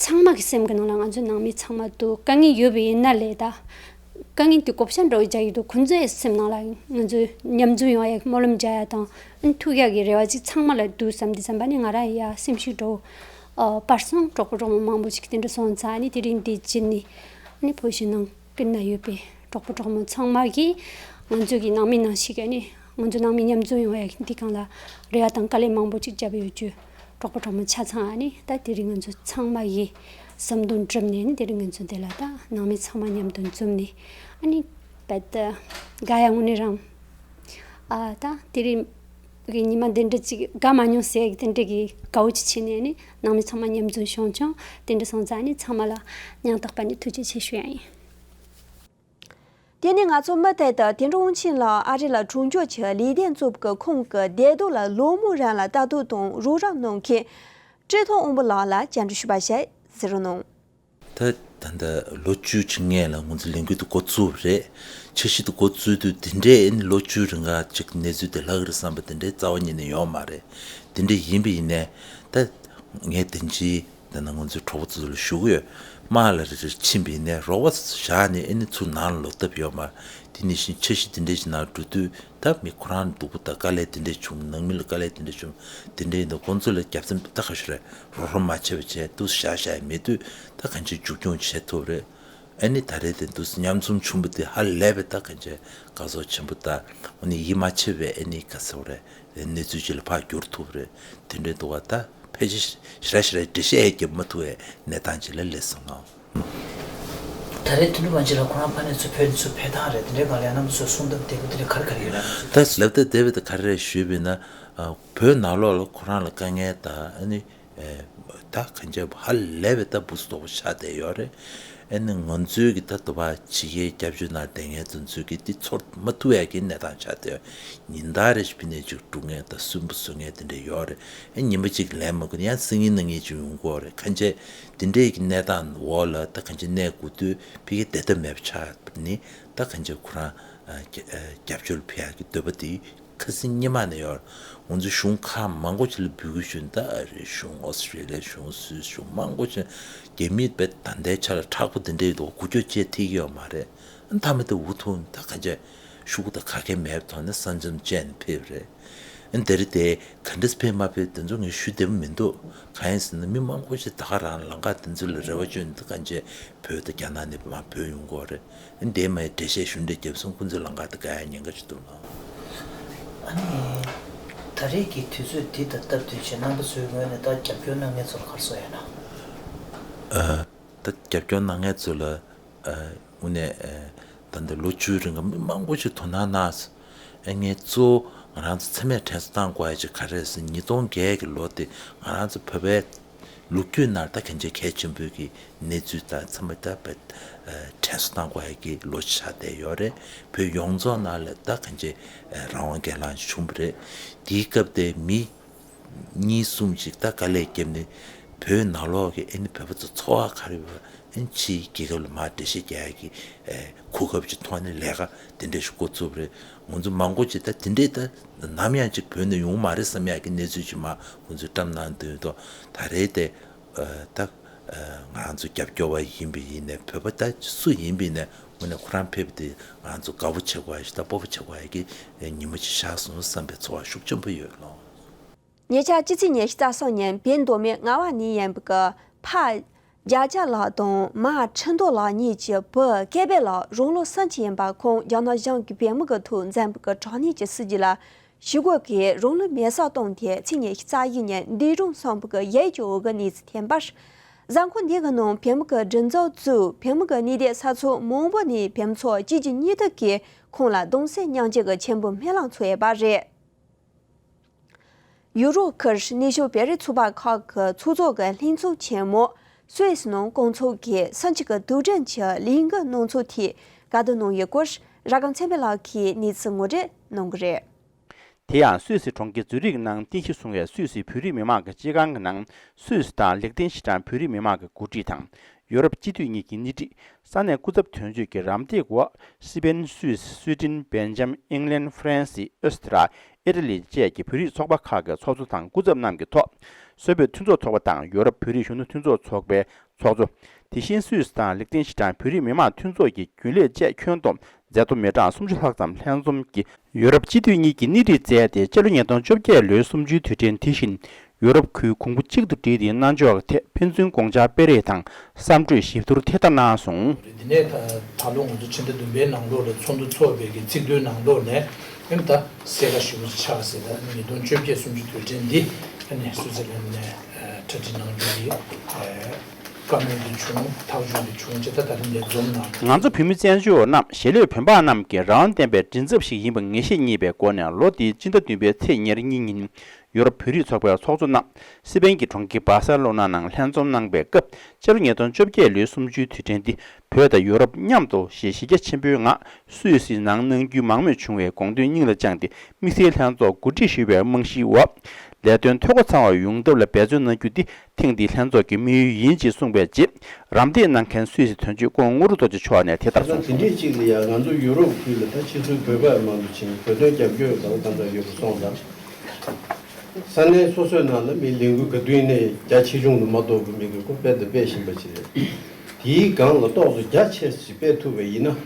ཚང་མ་གི་སེམས་ཀྱི་ནང་ལ་ང་ཚོའི་ནང་མི་ཚང་མ་འདུག། དཀའ་ངལ་ཡོད་པ་ཡིན་ན་ལས་ད། དཀའ་ངལ་དེ་བགོ་བཤའ་འདྲ་བོ་རྒྱག་གི་འདུག། ཁོང་ཚོའི་སེམས་ནང་ལ་ང་ཚོའི་མཉམ་འཛོམས་ཡོང་ཡ་སྨོན་ལམ་རྒྱག་ཡ་དང་ཨ་ནི་ཐུག་ཡ་གི་རེ་བ་ཅིག་ཚང་མ་ལ་འདུག་བསམ་དུས་ཙམ་པ་ནི་ང་རང་ཡ་སེམས་ཤུགས་འདྲ་བོ་ཨ་སྤར་སོང་། གྲོགས་པོ་གྲོགས་མོ་མང་པོ་ཞིག་དེ་འདྲ་སོང་ཙང་ཨ་ནི་དེ་རིང་འདི་བྱས་ནས་ཨ་ནི་བོད་ཕྱི་ནང་ཀུན་ན་ཡོད་པའི་གྲོགས་པོ་གྲོགས་མོ་ཚང་མ་གིས་ང་ཚོ་གི་ནང་མི་ནང་བཞིན་གྱི་ཨ་ནི་ང་ཚོ་ནང་མི་མཉམ་འཛོམས་ཡོང་ཡ་འདི་སྒང་ལ་རེ་བ་དང་དཀའ་ལས་མང་པོ་ཅིག་བརྒྱབ་ཡོད་རྒྱུ། གྲོགས་པོ་གྲོགས་མོ་ཆ་ཚང་ཨ་ནི་ད་དེ་རིང་ང་ཚོ་ཚང་མ་ཡི་བསམ་དོན་འགྲུབ་ནས་ཨ་ནི་དེ་རིང་ང་ཚོ་འདི་ལ་ད་ནང་མི་ཚང་མ་མཉམ་དུ་འཛོམས་ནས་ཨ་ནི་བད་དགའ་ཡ་དངོས་གནས་རང་ཨ་ད་དེ་རིང་གི་ཉི་མ་འདི་འདྲ་ཅིག་དགའ་མ་མྱོང་ཟེར་གི་དེ་འདྲ་གི་དགའ་བོ་ཅིག་བྱས་ནས་ཨ་ནི་ནང་མི་ཚང་མ་མཉམ་འཛོམས་བྱུང་བྱུང་། དེ་འདྲ་སོང་ཙང་ཨ་ནི་ཚང་མ་ལ་སྙིང་ཐག་པ་ནས་ཐུགས་རྗེ་ཆེ་ཞུ་ཡ་ཡིན། དེ་ནས་ང་ཚོ་མུ་མཐུད་དུ་དོན་གྲུབ་དབང་ཆེན་ལགས་ཨ་རི་ལ་གྲོང་འཇུག་གི་ལས་དོན་གཙོ་བོ་གི་ཁོང་གི་བདེ་སྡུག་ལ་ལོ་མང་རིང་ལ་ལྟ་རྟོག་དང་རོགས་རམ་གནང་མཁན་བཀྲས་མཐོང་དབང་པོ་ལགས་ལ་བཅར་འདྲི་ཞུས་པ་ཞིག་གཟིགས་རོགས་གནང་། ད་ད་ལྟ་ལོ་བཅུ་གཅིག་སྔོན་ལ་ང་ཚོ་ལས་འགུལ་དེ་འགོ་བཙུགས་པ་རེད། འཆར་གཞི་དེ་འགོ་བཙུགས་དུས་དེ་འདྲའི་ཨ་ནི་ལོ་བཅུ་རིང་ག་ཅིག་གནས་ཚུལ་དེ་ལྷག་གི་རེད་བསམ་པ་དེ་འདྲའི་རྩ་བ་ཉིད་ནས་ཡོད་མ་རེད། དེ་འདྲ་ཡིན་པ་ཡིན་ནའི་ད་ངས་དེ་འདྲའི་དེ་ན་ང་ཚོའི་གྲོགས་པོ་ཚོ་ལ་ཞུ་གི་ཡོད། དམག་ལ་རེ་རེ་ཕྱིན་པ་ཡིན་ནའི་རོགས་པ་བཞག་ནས་ཨ་ནི་ཚུར་ནང་ལ་ལོག་ཐབས་ཡོད་མ་རེད། དེ་ནང་བཞིན་འཆར་གཞི་དེ་འདྲའི་ཞིག་ནང་འགྲོ་དུས་ད་མི་ཁོ་རང་སྡུག་པོ་དང་དཀའ་ལས་དེ་འདྲའི་བྱུང་། ནང་མི་ལ་དཀའ་ལས་དེ་འདྲའི་བྱུང་། དེ་འདྲའི་ཡིན་དུས་ཁོང་ཚོ་ལ་རྒྱབ་རྟེན་ད་ག་ཞུ་རེད། རོགས་རམ་མ་བྱས་པ་བྱས་འདུག་བཞག་བཞག་ཡ་མེད་དུས་ད་གང་ཅི་མཇུག་སྐྱོང་བྱེད་ཐུབ་རེད། ཨ་ནི་ད་རེས་དེ་འདུག་སེ་མཉམ་འཛོམས་བྱུང་བ་དེ་ཧ་ལས་པའི་ད་གང་ཅི་དགའ་ཚོར་ཆེན་པོ་དང་ཨ་ནི་ཡིད་མ་ཆེས་པའི་ཨ་ནི་ག་ཟེར་བ་རེད། གནས་ཚུལ་ཅིག་ལ་ཕར་འགྱུར་ཐུབ་རེད། དེ་འདྲའི་འདུག་བ། ད་ཕལ་ཆེར་ཞེ་དྲག་ཞེ་དྲག་འགྲེལ་བཤད་རྒྱབ་མ་ཐུབ་པའི་གནས་སྟངས་ཅིག་ལ་སླེབས་སོང་ང་། ད་རེས་དོན་གྲུབ་དབང་ཆེན་ལགས་ཁོ་རང་ཕ་ནས་ཚུར་བོད་ནས་ཚུར་ཕེབས་སྟངས་རེད། དེ་འདྲའི་སྒང་ལ་ཡང་རྣམ་པ་ཚོས་གསུང་གཏམ་དེ་གོ་དེ་འདྲ་ག་རེ་ག་རེ་ཡོད་རེད། ད་ལབ་སྟངས་དེ་བས་ད་ག་རེ་རེད་ཞུས་པ་ཡིན་ན། བོད་ནང་ལོགས་ལ་ཁོ་རང་ལ་དཀའ་ངལ་དང་ཨ་ནི་ད་གང་ཅི་ཧ་ལས་པའི་ད་འབུ་སྲིན་དོག་པོ་ཆགས་བསྡད་ཡོད་རེད། ཨ་ནི་ང་ཚོའི་གི་ད་དུ་བ་ཕྱི་རྒྱལ་སྐྱབས་བཅོལ་ནང་བསྡད་མཁན་དེ་ཚོས་གི་དེ་ཚོར་མ་ཐུབ་ཡ་གི་གནས་སྟངས་ཆགས་བསྡད་ཡོད། ཉིན་ལྟར་རེ་བཞིན་ཕི་ནས་ཅིག་སྒྲུག་མཁན་དང་སུན་པོ་བཟོ་མཁན་དེ་འདྲ་ཡོད་རེད། ཨ་ཉིན་པ་གཅིག་ལེན་མ་དགོས་ན་ཡང་སང་ཉིན་གནངས་ཉིན་ཅིག་ཡོང་གི་ཡོད་རེད། གང་ཅི་དེ་འདྲའི་གི་གནས་སྟངས་འོག་ལ་ད་གང་ཅི་གནས་དགོས་དུས་ཕི་གི་བསྡད་ཐབས་མེད་པ་ཆགས་པ་ནི་ད་གང་ཅི་ཁོ་རང་རྒྱབ་སྐྱོར་ཕི་ཡ་གི་འདོད་པ་དེ་ཁ་སང་ཉི་མ་ནས་ཡོད། ང་ཚོ་གཞུང་ཁག་མང་པོ་ཅིག་ལ་འབོད་སྐུལ་ཞུས་ནས་ད་ཨ་རིའི་གཞུང་། ཨོ་སི་ཀྲི་ལི་ཡའི་གཞུང་། སུད་སི་གཞུང་། མང་པོ་ཅིག་རྒྱ་མི་དཔེ་ད་ལྟའི་ཆ་ལ་མཁྲེགས་པོ་དེ་འདྲའི་འདུག། འགུལ་སྐྱོད་བྱེད་ཐུབ་ཀྱི་ཡོད་མ་རེད། མཐའ་མ་དེ་འུ་ཐུག་ད་ག་འཇག་ཤོག་གུ་ད་ག་གེ་མེད་པའི་ཐོག་ནས་ས་མཚམས་བཅད་ནས་ཕེབས་རེད། ཨ་འདིར་དེ་ག་འདྲས་ཕེབས་མ་ཕེབས་དེ་ཚོ་ངས་ཞུ་བདེ་པོ་མི་འདུག། གང་ཡིན་ཟེར་ན་མི་མང་པོ་ཞིག་ད་ག་རང་ལམ་ཁ་དེ་ཚོ་ལ་རེ་བ་བཅོལ་ནས་ད་ག་འཇག་བོད་དང་རྒྱ་ནག་ནས་མར་བུད་ཡོང་གི་ཡོད་རེད། འདས་མ་འགྲེལ་བཤད་ཞུ་འདྲ་བརྒྱབ་སོང་། ཁོང་ཚོའི་ལམ་ཁ་དེ་བཀག་ཡ་ཉེན་ཁ་ཅིག་འདུག་ལགས། ཨ་ནི། ད་རེས་ཀྱི་དུས་ཚོད་འདི་དང་སྟབས་བསྟུན་བྱས་རྣམ་པ་ཚོའི་ངོས་ནས་ད་རྒྱབ་སྐྱོར་གནང་མཁན་ཚོར་ག་རེ་གསུང་ཡོད་ན། ཨ། ད་རྒྱབ་སྐྱོར་གནང་མཁན་ཚོ་ལ་ཨ་དངོས་གནས་ཨ་ད་ལྟ་ལོ་བཅུའི་རིང་ག་མི་མང་པོ་ཞིག་དོ་སྣང་གནང་སོང་། ཨ་ངས་གཙོ་བོ་ང་རང་ཚོ་ཚང་མས་དྲན་གསོ་བཏང་དགོས་ཡ་ཅིག་ག་རེ་རེད་ཟེར་ན། ཉིས་སྟོང་བརྒྱད་ཀྱི་ལོ་དེ་ང་རང་ཚོ་བོད་པའི་ལོ་རྒྱུས་ནང་ད་གང་ཅི་གལ་ཆེན་པོའི་གི་གནས་ཚུལ་དང་ཚང་མ་ད་བ་དྲན་གསོ་གཏང་དགོས་ཡ་གི་ལོ་ཆགས་བསྡད་ཡོད་རེད། བོད་ཡོངས་རྫོགས་ནང་ལ་ད་གང་ཅི་རང་དབང་སྒེར་ལངས་བྱུང་བ་རེད། དེའི་སྐབས་དེ་མི་གཉིས་གསུམ་ཞིག་ད་དཀའ་ལས་བརྒྱབ་ནས་བོད་ནང་ལོགས་ཀྱི་ཨ་ནི་བོད་པ་ཚོ་འཚོ་བ་ག་རེ་ཡོད་པ། ཨ་ནི་ཕྱིའི་རྒྱལ་ཁབ་ལ་མར་འགྲེལ་བཤད་རྒྱག་ཡ་གི་གོ་སྐབས་ཅིག་ཐོག་ནས་ལས་ཀ་དེ་འདྲ་ཞིག་འགོ་བཙུགས་པ་རེད། ང་ཚོ་མང་པོ་ཅིག་ད་དེ་འདྲའི་ད་ནམ་ཡང་ཅིག་བོད་ནས་ཡོང་མ་རེད་བསམ་ཡ་གི་གནས་ཚུལ་ཅིག་མར་ཁོང་ཚོས་བཀྲམ་གནང་དུས་ཐོག་ད་རེས་དེ་ད་ང་རང་ཚོ་རྒྱབ་སྐྱོར་བ་ཡིན་པ་ཡིན་ནའི་བོད་པ་ད་སུ་ཡིན་པ་ཡིན་ནའི་དངོས་གནས་ཁོ་རང་ཕེབས་པ་དེ་ང་རང་ཚོ་དགའ་པོ་བྱེད་དགོས་ཡ་ཞིག་དང་སྤོབས་པ་བྱེད་དགོས་ཡ་གི་ཉིན་མོ་ཅིག་ཆགས་སོང་བསམ་པའི་ཚོར་བ་ཤུགས་ཆེན་པོ་ཡོད་ལགས། ཉེ་ཆར་སྤྱི་ཚེས་ཉི་ཤུ་རྩ་གསུམ་ཉིན་བོད་མདོ་སྨད་རྔ་བ་ནས་ཡིན་པའི་གི་ཕ་རྒྱ་ཆེ་ལགས་དང་མ་ཁྲི་མདོ་ལགས་གཉིས་ཀྱི་བུ་སྐལ་བྷེ་ལགས་རང་ལོ་སུམ་ཅུ་ཡིན་པ་ཁོང་རྒྱ་ནག་གཞུང་གིས་བོད་མི་གི་ཐོག་འཛིན་པའི་གི་དྲག་གནོན་གྱི་སྲིད་བྱུས་ལ་ཞི་རྒོལ་གྱིས་རང་ལུས་མེར་སྲེག་བཏང་སྟེ་ཚེས་ཉི་ཤུ་རྩ་བཞི་ཉིན་འདས་གྲོངས་སོང་བའི་གི་ཡིད་སྐྱོ་བའི་གི་གནས་ཚུལ་ཐོན་པར། གཟའ་འཁོར་འདི་གི་ནང་བོད་མི་གི་སྒྲིག་འཛུགས་གཙོས་བོད་མི་གི་གནས་སྡོད་ས་ཕྱོགས་མང་པོ་ནས་བོད་མི་ཚོ་གཅིག་རྗེས་གཉིས་མཐུད་ཀྱིས་ཁོང་ལ་གདུང་སེམས་མཉམ་སྐྱེད་ཀྱི་ཆེན་པོའི་སྨོན་ལམ་འཚོགས་ཡོད་པ་རེད། ཡུ་རོབ་ཁུལ་ནུབ་ཕྱོགས་བོད་རིགས་ཚོགས་པ་ཁག་གི་ཚོགས་གཙོ་གི་ལྷན་ཚོགས་ཆེན་མོ་སུད་སི་ནང་སྐོང་ཚོགས་ཀྱིས་སུམ་ཅུ་གི་དུས་དྲན་གྱི་ལས་འགུལ་གནང་ཚུལ་ཐད་བཀའ་བསྡུར་གནང་ཡོད་སྐོར་ར་སྒམ་ཚེ་འཕེལ་ལགས་ཀྱིས་གནས་ཚུལ་ངོ་སྤྲོད་གནང་གི་རེད། དེ་ཡང་སུད་སི་གྲོང་ཁྱེར་ཛུ་རིག་ནང་རྟེན་གཞི་བཟུང་བའི་སུད་སི་བོད་རིགས་མི་མང་གི་སྤྱི་ཁང་གི་ནང་སུད་སི་དང་ལིག་ཏེན་ཤི་ཏན་བོད་རིགས་མི་མང་གི་འགོ་ཁྲིད་དང་ ཡོ་རོབ་སྤྱི་འཐུས་གཉིས་ཀྱི་སྣེ་ཁྲིད། ས་གནས་སྐུ་ཚབ་དོན་གཅོད་ཀྱི་རམ་འདེགས་འོག་སི་པེན། སུད་སི། སུའེ་ཏེན། སྦེལ་ཇམ། ཨིང་ལན། ཧྥ་རན་སི། ཨོ་སི་ཏྲ། ཨི་ཊ་ལི་བཅས་ཀྱི་བོད་རིགས་ཚོགས་པ་ཁག་གི་ཚོགས་གཙོ་དང་སྐུ་ཚབ་རྣམས་ཀྱི་ཐོག་སུད་བོད་མཐུན་ཚོགས་ཚོགས་པ་དང་ཡོ་རོབ་བོད་རིགས་གཞོན་ནུ་མཐུན་ཚོགས་ཚོགས་པའི་ཚོགས་གཙོ། དེ་བཞིན་སུད་སི་དང་ལིག་ཏེན་ཤི་ཊན་བོད་རིགས་མི་མང་མཐུན་ཚོགས་ཀྱི་རྒྱུན་ལས་བཅས་ཁྱོན་བསྡོམས་མཛད་གཙོ་མི་གྲངས་སུམ་ཅུ་ལྷག་ཙམ་ལྷན་འཛོམས་ཀྱིས། ཡོ་རོབ་སྤྱི་འཐུས་གཉིས་ཀྱི་སྣེ་ཁྲིད་མཛད་དེ། སྤྱི་ལོ་ཉིས་སྟོང་བཅོ་བརྒྱད་ལོའི་གསུམ་བཅུའི་དུས་དྲན་དེ་བཞིན་ཡོ་རོབ་ཁུལ་གོང་བུ་གཅིག་ཏུ་སྒྲིལ་ཏེ་གནང་ཕྱོགས་ཐད་ཕན་ཚུན་དགོངས་འཆར་སྤེལ་རེས་དང་བསམ་གྲོས་ཞིབ་བསྡུར་དེ་ལྟར་གནང་སོང་། འདི་ནས་ད་ད་ལོ་ང་ཚོ་ཕྱི་ཟླ་བདུན་པའི་ནང་ལོགས་ལ་ཚོགས་འདུ་འཚོགས་པའི་གི་ཚིག་ཐོའི་ནང་ལོགས་ནས་ཨེམ་ད་གསལ་ཁ་ཞུ་བ་ཆགས་ཟེར། ད་ཉིས་སྟོང་བཅོ་བརྒྱད་གསུམ་བཅུ་དུས་དྲན་འདི་ཨ་ནི་སུའི་ཙི་ལན་ནས་གྲ་སྒྲིག་གནང་རྒྱུ་ཡིན། བཀའ་མོལ་འདི་བྱུང་། ཐག་གཅོད་འདི་བྱུང་། ཅེས་ད་ད་རིང་འདིར་འཛོམས་གནང་། ང་ཚོ་བོད་མི་བཙན་བྱོལ་བ་རྣམས། གཞིས་ལུས་བོད་འབངས་རྣམས་ཀྱི་རང་དབང་ལྡན་པའི་མགྲིན་ཚབ་ཞིག་ཡིན་པ་ངེས་ཤེས་རྙེད་པའི་སྒོ་ནས། ལོ་འདིའི་སྤྱི་ཟླ་བདུན་པའི་ཚེས་ཉེར་གཉིས་ཉིན་ཡོ་རོབ་བོད་རིགས་ཚོགས་པའི་ཚོགས་གཙོ་རྣམས་སི་པན་གྱི་གྲོང་ཁྱེར་སྦར་སེ་ལོ་ན་ནང་ལྷན་འཛོམས་གནང་པའི་སྐབས། སྤྱི་ལོ་ཉིས་སྟོང་བཅོ་བརྒྱད་ལོའི་གསུམ་བཅུའི་དུས་དྲན་འདི་བོད་དང་ཡོ་རོབ་མཉམ་དུ་ཞེས་གཞི་རྒྱ་ཆེན་པོའི་ངང་སུད་སི་ནང་གནང་རྒྱུའི་མང་མོས་བྱུང་བའི་དགོངས་དོན་སྙིང་ལ་བཅངས་ཏེ། དམིགས་བསལ་ལྷན་ཚོགས་གོ་སྒྲིག་ཞུས་པའི་རྨང་གཞིའི་འོག་ལས་དོན་འཐུས་སྒོ་ཚང་བ་ཡོང་ཐབས་ལ་འབད་བརྩོན་གནང་རྒྱུ་འདི་ཐེངས་འདིའི་ལྷན་ཚོགས་ཀྱི་དམིགས་ཡུལ་ཡིན་ཅེས་གསུངས་པའི་རྗེས། རམ་འདེགས་གནང་མཁན་སུད་སི་དོན་གཅོད་སྐུ་ངོ་དངོས་གྲུབ་རྡོ་རྗེ་མཆོག་ནས་དེ་ལྟར་གསུངས་སོང་། དེ་འདྲའི་ཅིག་ལ་ཡང་ང་ཚོ་ཡུ་རོབ་ཁུལ་ལ་ད་ཕྱི་ཚུལ་བོད་པ་མང་དུ་ཕྱིན། བོད་དོན་རྒྱབ་སྐྱོར་དང་གང་ལྟར་ཡོད་པ་སོང་ཙང་། ས་གནས་སོ་སོའི་ནང་ལ་མི་ལས་འགུལ་ག་དུས་ནས་རྒྱ་ཆེ་ཆུང་དུ་མ་གཏོགས་པའི་མི་གི་སྐོར་སྤེལ་དང་སྤེལ་བཞིན་པ་ཅིག་རེད། དེའི་སྒང་ལ་ཏོག་ཙམ་རྒྱ་ཆེ་ཞིག་སྤེལ་ཐུབ་པ་ཡིན་ན།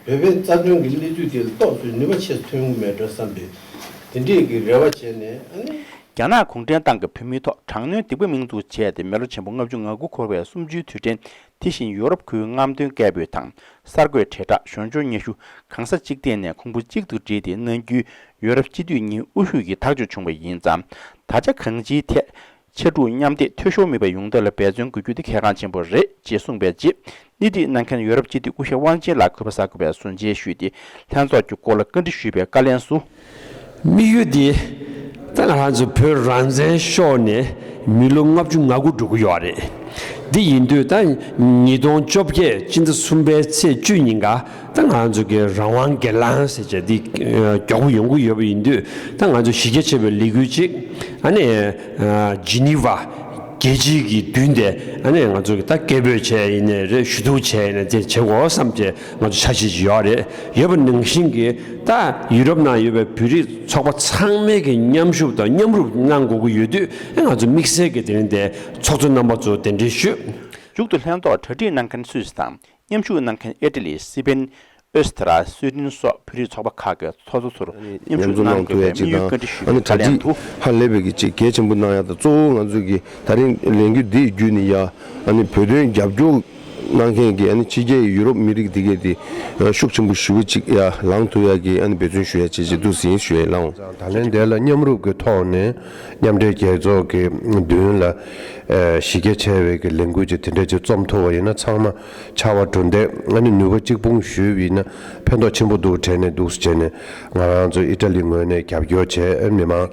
བོད་པའི་རྩ་དོན་གྱི་གནས་ཚུལ་དེ་ལ་ཏོག་ཙམ་ནུས་པ་ཆེ་ཐོན་གྱི་མེད་འགྲོ་བསམ་པའི་དེ་འདྲས་ཀྱི་རེ་བ་བྱས་ནས་ཨ་ནི། རྒྱ་ནག་གུང་ཁྲན་ཏང་གིས་བོད་མིའི་ཐོག་དྲག་གནོན་སྡིག་པ་མིང་འཛུགས་བྱས་ཏེ། མི་ལོ་ཆེན་པོ་ལྔ་བཅུ་ང་དགུ་འཁོར་བའི་གསུམ་བཅུའི་དུས་དྲན་དེ་བཞིན་ཡོ་རོབ་ཁུལ་རྔམ་སྟོན་སྐད་འབོད་དང་གསར་འགོད་དྲིལ་བསྒྲགས། གཞོན་སྐྱོང་སྙན་ཞུ། གང་ས་གཅིག་ཐད་ནས་གོང་བུ་གཅིག་ཏུ་སྒྲིལ་ཏེ་གནང་རྒྱུའི་ཡོ་རོབ་སྤྱི་འཐུས་གཉིས་དབུ་བཞུགས་ཀྱིས་ཐག་གཅོད་བྱུང་བ་ཡིན་ཙང་། ད་ཆ་གང་ཅིའི་ཐད་ཕྱར་གྲུ་མཉམ་འདེགས་འཐུས་ཤོར་མེད་པ་ཡོང་ཐབས་ལ་འབད་བརྩོན་དགོས་རྒྱུ་དེ་གལ་འགངས་ཆེན་པོ་རེད་ཅེས་གསུངས་པའི་རྗེས། སྣེ་ཁྲིད་གནང་མཁན་ཡོ་རོབ་སྤྱི་འཐུས་སྐུ་ཞབས་དབང་ཆེན་ལགས་གུས་པ་གསར་འགོད་པར་གསུང་བཤད་ཞུས་ཏེ། ལྷན་ཚོགས་ཀྱི་སྐོར་ལ་བཀའ་འདྲི་ཞུས་པའི་བཀའ་ལན་སུ། དམིགས་ཡུལ་འདི་ད་ང་རང་ཚོ་བོད་རང་བཙན་ཤོར་ནས་མི་ལོ་ལྔ་བཅུ་ང་དགུ་འགྲོ་གི་ཡོད་རེད། འདི་ཡིན་དུས་ད་ཉིས་སྟོང་བཅོ་བརྒྱད་སྤྱི་ཟླ་གསུམ་པའི་ཚེས་བཅུ་ཉིན་ཀ་ད་ང་ཚོ་གི་རང་དབང་སྒེར་ལངས་ཟེར་བྱས་འདི་མགྱོགས་པོ་ཡོང་གི་ཡོད་པ་ཡིན་དུས། ད་ང་ཚོ་གཞི་རྒྱ་ཆེ་བའི་ལས་འགུལ་ཅིག་ཨ་ནི་ཇི་ནི་ཝ་རྒྱལ་སྤྱིའི་གི་མདུན་དེ་ཨ་ནི་ང་ཚོ་གི་ད་སྐད་འབོད་བྱས་ཡིན་ནའི་རེད། ཞུ་གཏུག་བྱས་ཡིན་ནའི་དེ་བྱེད་དགོས་བསམ་བྱས་ང་ཚོ་འཆར་གཞི་ཅིག་ཡོད་རེད། ཡོད་པ་ནང་བཞིན་གི་ད་ཡུ་རོབ་ནང་ཡོད་པའི་བོད་རིགས་ཚོགས་པ་ཚང་མས་གི་མཉམ་ཞུགས་དང་མཉམ་རུབ་གནང་དགོས་ཀྱི་ཡོད་དུས། ཨེ་ང་ཚོ་དམིགས་བསལ་གི་དེ་རིང་དེ་ཚོགས་གཙོ་རྣམ་པ་ཚོ་གདན་འདྲེན་ཞུས། མཇུག་ཏུ་ལྷན་ཐོག་གྲ་སྒྲིག་གནང་མཁན་སུད་སི་དང་། མཉམ་ཞུགས་གནང་མཁན་ཨི་ཊ་ལི། སི་པེན། ཨོ་སི་ཏྲ། སུའེ་ཏེན་སོགས་བོད་རིགས་ཚོགས་པ་ཁག་གི་ཚོགས་གཙོ་ཚོར་མཉམ་ཞུགས་གནང་དགོས་པའི་དམིགས་ཡུལ་བཀའ་འདྲི་ཞུས་པའི་བཀའ་ལན་དུ། ཨ་ནི་གྲ་སྒྲིག་ཧ་ལས་པའི་གི་ཅིག་གལ་ཆེན་པོ་གནང་ཡ་དང་། གཙོ་བོ་ང་ཚོས་ཀྱི་ད་རིང་ལས་འགུལ་འདི་བརྒྱུད་ནས་ཡ་ཨ་ནི་བོད་དོན་རྒྱབ་སྐྱོར་གནང་མཁན་གྱི་ཨ་ནི་ཕྱི་རྒྱལ་ཡི་ཡུ་རོབ་མི་རིགས་འདི་གས་དེ་ཤུགས་ཆེན་པོ་ཞེ་པོ་ཅིག་ཡ་ལངས་ཐུབ་ཡ་གི་ཨ་ནི་འབད་བརྩོན་ཞུ་ཡ་བྱེད་ཅེས་འདུག་ཟིན་ཞུ་ཡ་ལངས། ད་ལན་དེ་ལ་མཉམ་རུབ་ཀྱི་ཐོག་ནས་མཉམ་འབྲེལ་རྒྱལ་ཚོགས་ཀྱི་མདུན་ལ་གཞི་རྒྱ་ཆེ་བའི་གི་ལས་འགུལ་ཅིག་དེ་འདྲ་ཅིག་རྩོམ་ཐུབ་པ་ཡིན་ན། ཚང་མ་ཕྱར་བ་གྲུ་འདེགས་ཨ་ནི་ནུས་པ་གཅིག་སྤུངས་ཞུས་པ་ཡིན་ན་ཕན་ཐོགས་ཆེན་པོ་འདུག་དྲན་ནས་འདུག་ཟེར་བྱས་ནས་ང་རང་ཚོ་ཨི་ཊ་ལི་ངོས་ནས་རྒྱབ་སྐྱོར་བྱས། ཨ་མི་མང་།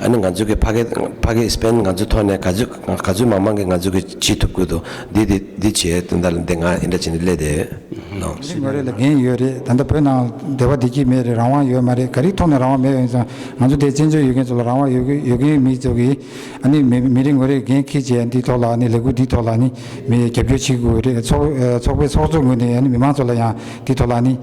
ཨ་ནི་ང་ཚོ་གི་ཕ་གི་ཕ་གི་སི་པེན་ང་ཚོའི་ཐོག་ནས་ག་ཚོད་ག་ཚོད་མང་མང་གི་ང་ཚོ་གི་བྱེད་ཐུབ་ཀྱི་འདུག་འདི་འདི་འདི་བྱས་དོན་དག་ལ་འདི་ང་ཨི་འདྲ་བྱས་ནས་སླེབས་དེ་ནོ། ངོ་རེ་ལ་འགན་ཡོད་རེད། ད་ལྟ་བོད་ནང་བདེ་བ་བདེ་སྐྱིད་མེད་རེད། རང་དབང་ཡོད་མ་རེད། ག་རེའི་ཐོག་ནས་རང་དབང་མེད་ཡོད་ཙང་། ང་ཚོ་དེ་བཙན་བྱོལ་ཡོད་མཁན་ཚོ་ལ་རང་དབང་ཡོད་ཀྱི་ཡོད་ཀྱི་མི་ཚོ་གིས་ཨ་ནི་མི་མི་རེ་ངོ་རེ་འགན་འཁྱེར་བྱས། འདིའི་ཐོག་ལ་ཨ་ནི་ལས་འགུལ་འདིའི་ཐོག་ལ་ཨ་ནི་མི་རྒྱབ་སྐྱོར་བྱེད་དགོས་རེད། ཚོགས་ཚོགས་པའི་ཚོགས་གཙོ་ངོས་ནས་ཨ་ནི་མི་མང་ཚོ་ལ་ཡང་འདིའི་ཐོག་ལ་ཨ་ནི་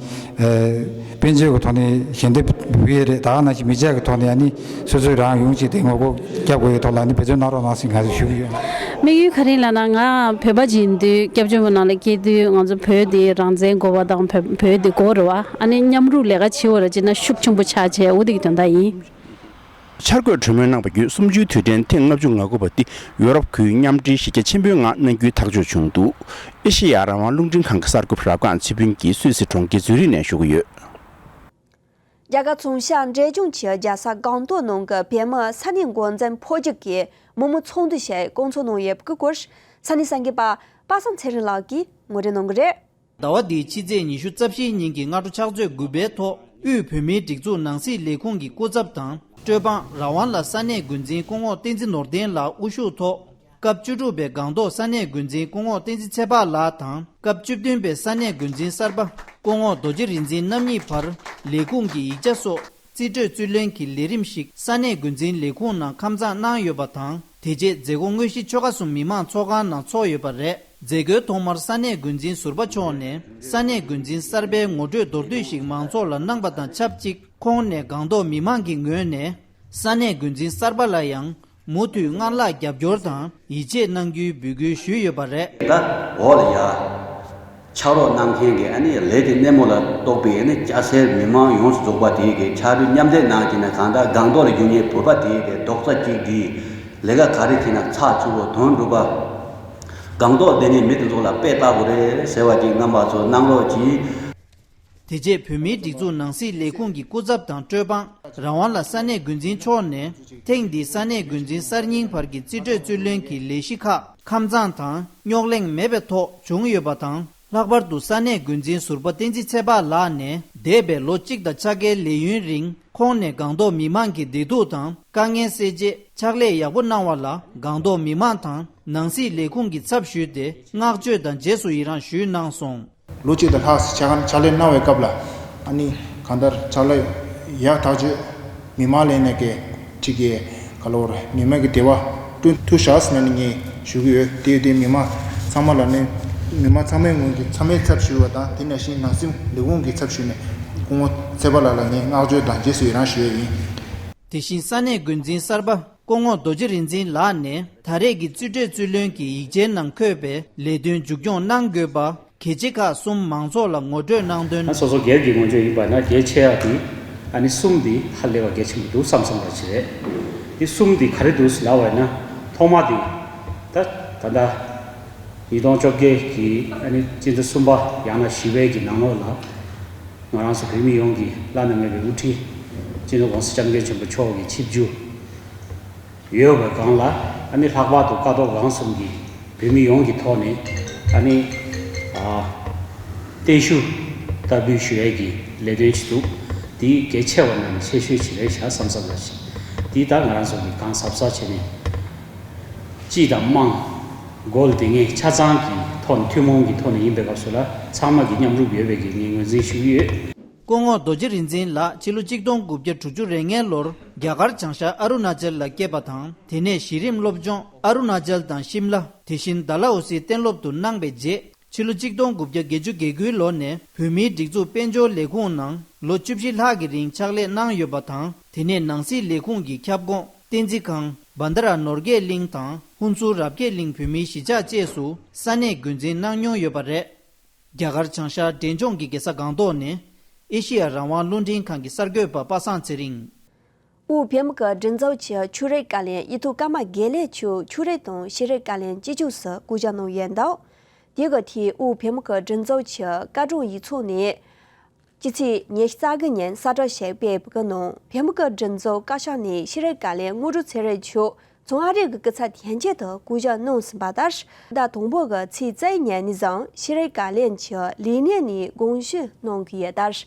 དཔལ་འབྱོར་གྱི་ཐོག་ནས་ཞལ་འདེབས་འབུལ་ཡས་རེད། ད་ག་ནང་བཞིན་མི་ཆ་གི་ཐོག་ནས་ཨ་ནི་སོ་སོའི་རང་ཡོང་བྱས་ཏེ་ངོ་རྒོལ་རྒྱབ་དགོས་ཡས་ཐོག་ལ་ཨ་ནི་འབད་བརྩོན་གནང་རོགས་གནང་ཟེར་ང་ཚོས་ཞུ་གི་ཡོད། དམིགས་ཡུལ་ག་རེ་ལབ་ན། ང་བོད་པ་ཅིག་ཡིན་དུས་སྐྱབས་བཅོལ་བའི་ནང་ལ་སྐྱེས་དུས་ང་ཚོ་བོད་དེ་རང་བཙན་དགོས་པ་དང་། བོད་བོད་དེ་དགོས་རེད་བ། ཨ་ནི་མཉམ་རུབ་ལས་ཀ་བྱེད་དགོས་རེད་ཅེ་ན་ཤུགས་ཆེན་པོ་ཆགས་བྱས་འོ་དེ་གི་དོན་དག་ཡིན། འཆར་འགོད་གྲོས་མོལ་གནང་བ་བརྒྱུད་གསུམ་བཅུའི་དུས་དྲན་ཐེངས་ལྔ་བཅུ་ང་དགུ་པ་འདི་ཡོ་རོབ་ཁུལ་མཉམ་འབྲེལ་གཞི་རྒྱ་ཆེན་པོའི་ངང་གནང་རྒྱུའི་ཐག་གཅོད་བྱུང་འདུག་ཨེ་ཤེ་ཡ་རང་དབང་རླུང་འཕྲིན་ཁང་གི་གསར་འགོད་པ་རབ་སྒང་ཚེ་ཕུན་གྱིས་སུད་སི་གྲོང་ཁྱེར་ཛུ་རིག་ནས་ཞུ་གི་ཡོད། རྒྱ་གར་མཚོ་བྱང་འབྲས་ལྗོངས་ཀྱི་རྒྱལ་ས་སྒང་ཏོག་ནང་གི་བོད་མི་ས་གནས་འགོ་འཛིན་ཕོ་རྒྱུད་ཀྱིས་མི་མང་ཚོགས་འདུ་ཞིག་བསྐོང་ཚོགས་གནང་ཡོད་པའི་སྐོར། ས་གནས་གསར་འགོད་པ་པ་སངས་ཚེ་རིང་ལགས་ཀྱིས་ངོ་སྤྲོད་གནང་གི་རེད། ཟླ་བ་འདིའི་ཕྱི་ཚེས་ཉི་ཤུ་རྩ་བཞིའི་ཉིན་གྱི་སྔ་དྲོ་ཕྱག་ཚོད་དགུ་པའི་ཐོག་དབུས་བོད་མིའི་སྒྲིག་འཛུགས་ནང་སྲིད་ལས་ཁུངས་ཀྱི་སྐུ་ཚབ་དང་། སྤྲོད་དཔང་རང་དབང་ལ་ས་གནས་འགོ་འཛིན་སྐུ་ངོ་བསྟན་འཛིན་ནོར་བརྟན་ལགས་དབུ་བཞུགས་ཐོག་སྐབས་བཅུ་དྲུག་པའི་སྒང་ཏོག་ས་གནས་འགོ་འཛིན་སྐུ་ངོ་བསྟན་འཛིན་ཚེ་དཔག་ལགས་དང་། སྐབས་བཅུ་བདུན་པའི་ས་གནས་འགོ་འཛིན་གསར་པ་སྐུ་ངོ་རྡོ་རྗེ་རིག་འཛིན་རྣམ་གཉིས་བར་ལས་ཁུངས་ཀྱི་ཡིག་ཆ་སོགས་རྩིས་སྤྲོད་རྩིས་ལེན་གྱི་ལས་རིམ་ཞིག་ས་གནས་འགོ་འཛིན་ལས་ཁུངས་ནང་ཁམས་བཟང་གནང་ཡོད་པ་དང་། དེ་རྗེས་མཛད་སྒོ་དངོས་གཞི་ཆོལ་ཁ་གསུམ་མི་མང་ཚོགས་ཁང་ནང་ཚོགས་ཡོད་པ་རེད། མཛད་སྒོའི་ཐོག་མར་ས་གནས་འགོ་འཛིན་ཟུར་པ་མཆོག་ནས་ས་གནས་འགོ་འཛིན་གསར་པའི་ངོ་སྤྲོད་མདོར་བསྡུས་ཤིག་མང་ཚོགས་ལ་གནང་པ་དང་ཆབས་ཅིག་ཁོང་ནས་སྒང་ཏོག་མི་མང་གི་ངོས་ནས་ས་གནས་འགོ་འཛིན་གསར་པ་ལ་ཡང་མུ་མཐུད་སྔར་ལྷག་རྒྱབ་སྐྱོར་དང་ཡིད་ཆེས་གནང་རྒྱུའི་འབོད་སྐུལ་ཞུས་ཡོད་པ་རེད། ད་འོག་ལ་ཡ། ཕྱག་རོགས་གནང་མཁན་གྱི་ཨ་ནི་ལས་ཀྱི་སྣེ་མོ་ལ་གཏོགས་པའི་ཨ་ནི་སྐྱ་སེར་མི་མང་ཡོངས་སུ་རྫོགས་པ་དེ་གི་ཕྱག་རོགས་མཉམ་འདེགས་གནང་བྱས་ནས་གང་ལྟར་སྒང་ཏོག་ལ་རྒྱུ་ཉེ་བོད་པ་དེ་གི་རྡོག་རྩ་གཅིག་གིས་ལས་ཀ་ག་རེ་བྱས་ན་ཚགས་ཚུད་པོ་དོན་འགྲུབ་པ། སྒང་ཏོག་འདི་ནས་མི་དེ་ཚོ་ལ་དཔེ་ལྟ་དགོས་རེད་ཟེར་བ་ཅིག་རྣམ་པ་ཚོ་གནང་རོགས་གྱིས། དེ་རྗེས་བོད་མིའི་སྒྲིག་འཛུགས་ནང་སྲིད་ལས་ཁུངས་ཀྱི་སྐུ་ཚབ་དང་སྤྲོད་དཔང་རང་དབང་ལ་ས་གནས་འགོ་འཛིན་མཆོག་ནས་ཐེངས་འདིའི་ས་གནས་འགོ་འཛིན་གསར་རྙིང་བར་གྱི་རྩིས་སྤྲོད་རྩིས་ལེན་གྱི་ལས་གཞི་ཁག་ཁམས་བཟང་དང་རྙོག་གླེང་མེད་པའི་ཐོག་བྱུང་ཡོད་པ་དང་། ལྷག་པར་དུ་ས་གནས་འགོ་འཛིན་ཟུར་པ་བསྟན་འཛིན་ཚེ་དཔག་ལགས་ནས་འདས་པའི་ལོ་གཅིག་དང་ཕྱེད་ཀའི་ལས་ཡུན་རིང་ཁོང་ནས་སྒང་ཏོག་མི་མང་གི་བདེ་སྡུག་དང་དཀའ་ངལ་སེལ་ཆེད་ཕྱག་ལས་ཡག་པོ་གནང་བ་ལ་སྒང་ཏོག་མི་མང་དང་ནང་སྲིད་ལས་ཁུངས་ཀྱི་ཚབ་ཞུས་ཏེ་བསྔགས་བརྗོད་དང་རྗེས་སུ་ཡི་རང་ཞུས་གནང་སོང་། ལོ་གཅིག་དང་ལྷག་ཙམ་ཕྱག་ཕྱག་ལས་གནང་བའི་སྐབས་ལ་ཨ་ནི་གང་ལྟར་ཕྱག་ལས་ཡག་ཐག་ཆོད་མི་མང་ལས་ནས་ཀྱི་ཅིག་གི་ག་ལོར་མི་མང་གི་བདེ་བ་བསྐྲུན་ཐུབ་ཤག་ཟེར་ནས་ངས་ཞུ་གི་ཡོད། དེ་ཡོད་དེ་མི་མང་ཚང་མ་ལ་ནི་མི་མང་ཚང་མའི་ངོས་ཀྱི་ཚང་མའི་ཚབ་ཞུས་པ་དང་དེ་ནང་བཞིན་ནང་སྲིད་ལས་ཁུངས་ཀྱི་ཚབ་ཞུས་ནས་སྐུ་ངོ་ཚེ་དཔག་ལགས་ལ་ངས་བསྔགས་བརྗོད་དང་རྗེས་སུ་ཡི་རང་ཞུ་ཡས་ཡིན། དེ་བཞིན་ས་གནས་འགོ་འཛིན་གསར་པ་སྐུ་ངོ་རྡོ་རྗེ་རིག་འཛིན་ལགས་ནས་ད་རེས་ཀྱི་རྩིས་སྤྲོད་རྩིས་ལེན་གྱི་ཡིག་ཆའི་ནང་འཁོད་པའི་ལས་དོན་མཇུག་སྐྱོང་གནང་དགོས་པ། གལ་ཆེ་ཁག་གསུམ་མང་ཚོགས་ལ་ངོ་སྤྲོད་གནང་དོན། ཨ་སོ་སོ་སྒེར་གྱི་ངོས་ནས་ཡིན་པ་ན་གལ་ཆེ་ཡག་དེ་ཨ་ནི་གསུམ་དེ་ཧ་ལས་པ་གལ་ཆེན་པོ་འདུག་བསམ་བསམ་པ་ཞིག་རེད། དེ་གསུམ་དེ་ག་རེ་འདུག་ཟེར་ལབ་པ་ཡིན་ན་ཐོག་མ་དེ་ད་ད་ལྟ་ཉིས་སྟོང་བཅོ་བརྒྱད་ཀྱི་ཨ་ནི་སྤྱི་ཟླ་གསུམ་པ་ཡང་ན་བཞི་པའི་གི་ནང་ལོགས་ལ་ང་རང་ཚོ་བོད་མི་ཡོངས་ཀྱི་བླ་ན་མེད་པའི་དབུ་ཁྲིད་སྤྱི་ནོར་༸གོང་ས་༸སྐྱབས་མགོན་ཆེན་པོ་མཆོག་གི་ཆིབས་བསྒྱུར། ཡོད་པའི་སྒང་ལ་ཨ་ནི་ལྷག་པར་དུ་ཀ་ཐོག་གང་གསུམ་གྱི་བོད་མི་ཡོངས་ཀྱི་ཐོག་ནས་ཨ་ནི་ཨ་བརྟན་བཞུགས་བསྟར་འབུལ་ཞུ་ཡས་ཀྱི་ལས་དོན་ཞིག་འདུག་དེ་གལ་ཆེ་བ་ནང་ནས་ཆེ་ཤོས་ཤིག་རེད་ཤག་བསམ་བསམ་ལ་ཞིག་དེ་ད་ང་རང་ཚོ་གི་གང་གཟབ་གཟབ་བྱས་ནས་སྤྱི་དང་དམངས་མགོ་ལ་དེ་ངས་ཆ་ཚང་གི་ཐོག་ནས་ཐུན་མོང་གི་ཐོག་ནས་ཡིན་པའི་སྐབས་སུ་ལ་ཚང་མ་གི་མཉམ་རུབ་ཡོད་པའི་གི་ངས་ངོས་འཛིན་ཞུ་གི་ཡོད། སྐུ་ངོ་རྡོ་རྗེ་རིག་འཛིན་ལགས་ཕྱི་ལོ་གཅིག་སྟོང་དགུ་བརྒྱ་དྲུག་ཅུ་རེ་ལྔའི་ལོར་རྒྱ་གར་བྱང་ཤར་ཨ་རུ་ན་ཅལ་ལ་སྐྱེས་པ་དང་དེ་ནས་གཞི་རིམ་སློབ་སྦྱོང་ཨ་རུ་ན་ཅལ་དང་ཤིམ་ལ་དེ་བཞིན་ཌལ་ཧོ་སི་གཏན་སློབ་ཏུ་གནང་བའི་རྗེས་ཕྱི་ལོ་གཅིག་སྟོང་དགུ་བརྒྱ་བརྒྱད་ཅུ་གྱ་དགུའི་ལོ་ནས་བོད་མིའི་སྒྲིག་འཛུགས་དཔལ་འབྱོར་ལས་ཁུངས་ནང་ལོ་བཅུ་བཞི་ལྷག་གི་རིང་ཕྱག་ལས་གནང་ཡོད་པ་དང་དེ་ནས་ནང་སྲིད་ལས་ཁུངས་ཀྱི་ཁྱབ་ཁོངས་བསྟན་འཛིན་ཁང་བན་དྷ་ར་ནོར་རྒྱས་གླིང་དང་ཧུན་སུར་རབ་རྒྱས་གླིང་བོད་མིའི་གཞིས་ཆགས་བཅས་སུ་ས་གནས་འགོ་འཛིན་གནང་མྱོང་ཡོད་པ་རེད། རྒྱ་གར་བྱང་ཤར་འབྲས་ལྗོངས་ཀྱི་རྒྱལ་ས་སྒང་ཏོག་ནས་ཨེ་ཤེ་ཡ་རང་དབང་རླུང་འཕྲིན་ཁང་གི་གསར་འགོད་པ་པ་སངས་ཚེ་རིང་། དབུས་བོད་མི་གི་མགྲིན་ཚབ་ཀྱི་ཆོས་རིག་བཀའ་བློན་ཡིད་ཐོག་ཀརྨ་དགེ་ལེགས་མཆོག་ཆོས་རིག་དང་ཤེས་རིག་བཀའ་བློན་གཅིག་མཇུག་སུ་བསྐོ་གཞག་གནང་ཡོད་འདུག་དེ་གི་ཐད་དབུས་བོད་མི་གི་མགྲིན་ཚབ་ཀྱི་བཀའ་དྲུང་ཡིག་ཚང་ནས་སྤྱི་ཚེས་ཉི་ཤུ་རྩ་དགུ་ཉིན་གསལ་བསྒྲགས་ཤིག་སྤེལ་གི་ནང་བོད་མི་གི་མགྲིན་ཚབ་བཀའ་ཤག་ནས་ཤེས་རིག་བཀའ་བློན་དངོས་གྲུབ་ཚེ་རིང་མཆོག་མཚོ་སྔ་རི་གི་སྐུ་ཚབ་དོན་གཅོད་དུ་བསྐོ་གཞག་གནང་ཟིན་པ་ལྟར། ཟླ་དང་པོ་གི་ཚེས་རྩ་བཞི་ཉིན་ནས་བཟུང་ཤེས་རིག་བཀའ་བློན་གྱི་ལས་གནས་ནས་དགོངས་ཞུ་གནང་གི་ཡོད་ལྟར།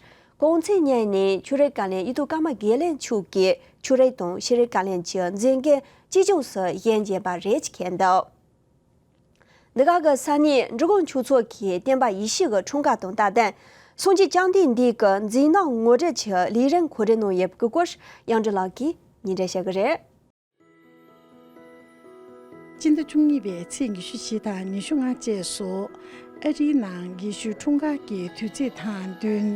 གོང་ཚེས་ཉིན་ནས་ཆོས་རིག་བཀའ་བློན་ཡིད་ཐོག་ཀརྨ་དགེ་ལེགས་མཆོག་གིས་ཆོས་རིག་དང་ཤེས་རིག་བཀའ་བློན་གྱི་མཛད་འགན་གཅིག་མཇུག་སུ་བཞེས་རྒྱུ་ཡིན་པ་རེད་ཅེས་བཀོད་འདུག་འདི་ག་གི་ས་གནས་འབྲི་གུང་ཆོས་ཚོགས་ཀྱི་བསྟན་པ་ཡེ་ཤེས་ཀྱི་འཁྲུངས་སྐར་དང་སྟབས་བསྟུན་སངས་རྒྱས་བཅོམ་ལྡན་འདས་ཀྱི་མཛད་རྣམ་ངོ་སྤྲོད་ཀྱི་ལས་རིམ་གོ་སྒྲིག་གནང་ཡོད་པའི་སྐོར་དབྱངས་སྒྲོན་ལགས་ཀྱིས་སྙན་སྒྲོན་ཞུ་གི་རེད། སྤྱི་ཟླ་བཅུ་གཉིས་པའི་ཚེས་ཉི་ཤུ་བཞི་དང་ཉི་ཤུ་ལྔ་བཅས་སུ་ཨ་རིའི་ནང་ཡེ་ཤུའི་འཁྲུངས་སྐར་གྱི་དུས་ཚིགས་དང་བསྟུན།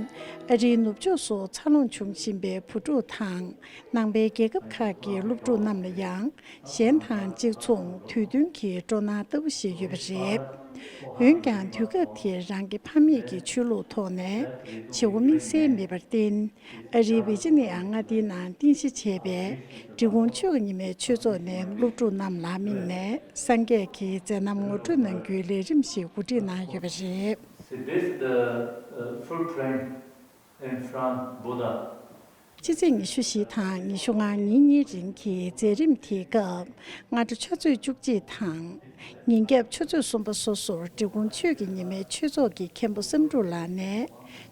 ཨ་རིའི་ནུབ་ཕྱོགས་སུ་འཚར་ལོངས་བྱུང་བཞིན་པའི་བུ་ཕྲུག་དང་ནང་པའི་རྒྱལ་ཁབ་ཁག་གི་སློབ་ཕྲུག་རྣམས་ལ་ཡང་གཞན་དང་གཅིག་མཚུངས་དུས་མཐུན་གྱི་སྤྲོ་སྣང་ལྟ་བུ་ཞིག་ཡོད་པ་རེད། འོན་ཀྱང་དུས་སྐབས་དེར་རང་གི་ཕ་མེས་ཀྱི་ཆོས་ལུགས་ཐོག་ནས་བྱེད་སྒོ་དམིགས་བསལ་མེད་པར་བརྟེན། ཨ་རིའི་ཝི་ཇི་ནི་ཡ་མངའ་སྡེའི་ནང་རྟེན་གཞི་བྱས་པའི་འབྲི་གུང་ཆོས་ཀྱི་ཉི་མའི་ཆོས་ཚོགས་ནས་སློབ་ཕྲུག་རྣམས་ལ་དམིགས་ནས་སངས་རྒྱས་ཀྱི་མཛད་རྣམ་ངོ་སྤྲོད་གནང་རྒྱུའི་ལས་རིམ་ཞིག་གོ་སྒྲིག་གནང་ཡོད་པ་རེད། See, this the uh, footprint in front Buddha. སྤྱི་ཚེས་ཉི་ཤུ་བཞི་དང་ཉི་ཤུ་ལྔ་ཉིན་གཉིས་རིང་གི་མཛད་རིམ་དེའི་སྐབས་སྔ་དྲོ་ཆུ་ཚོད་བཅུ་གཅིག་དང་། ཉིན་རྒྱབ་ཆུ་ཚོད་གསུམ་པ་སོ་སོར་འབྲི་གུང་ཆོས་ཀྱི་ཉི་མའི་ཆོས་ཚོགས་ཀྱི་མཁན་པོ་བསམ་འགྲུབ་ལགས་ནས།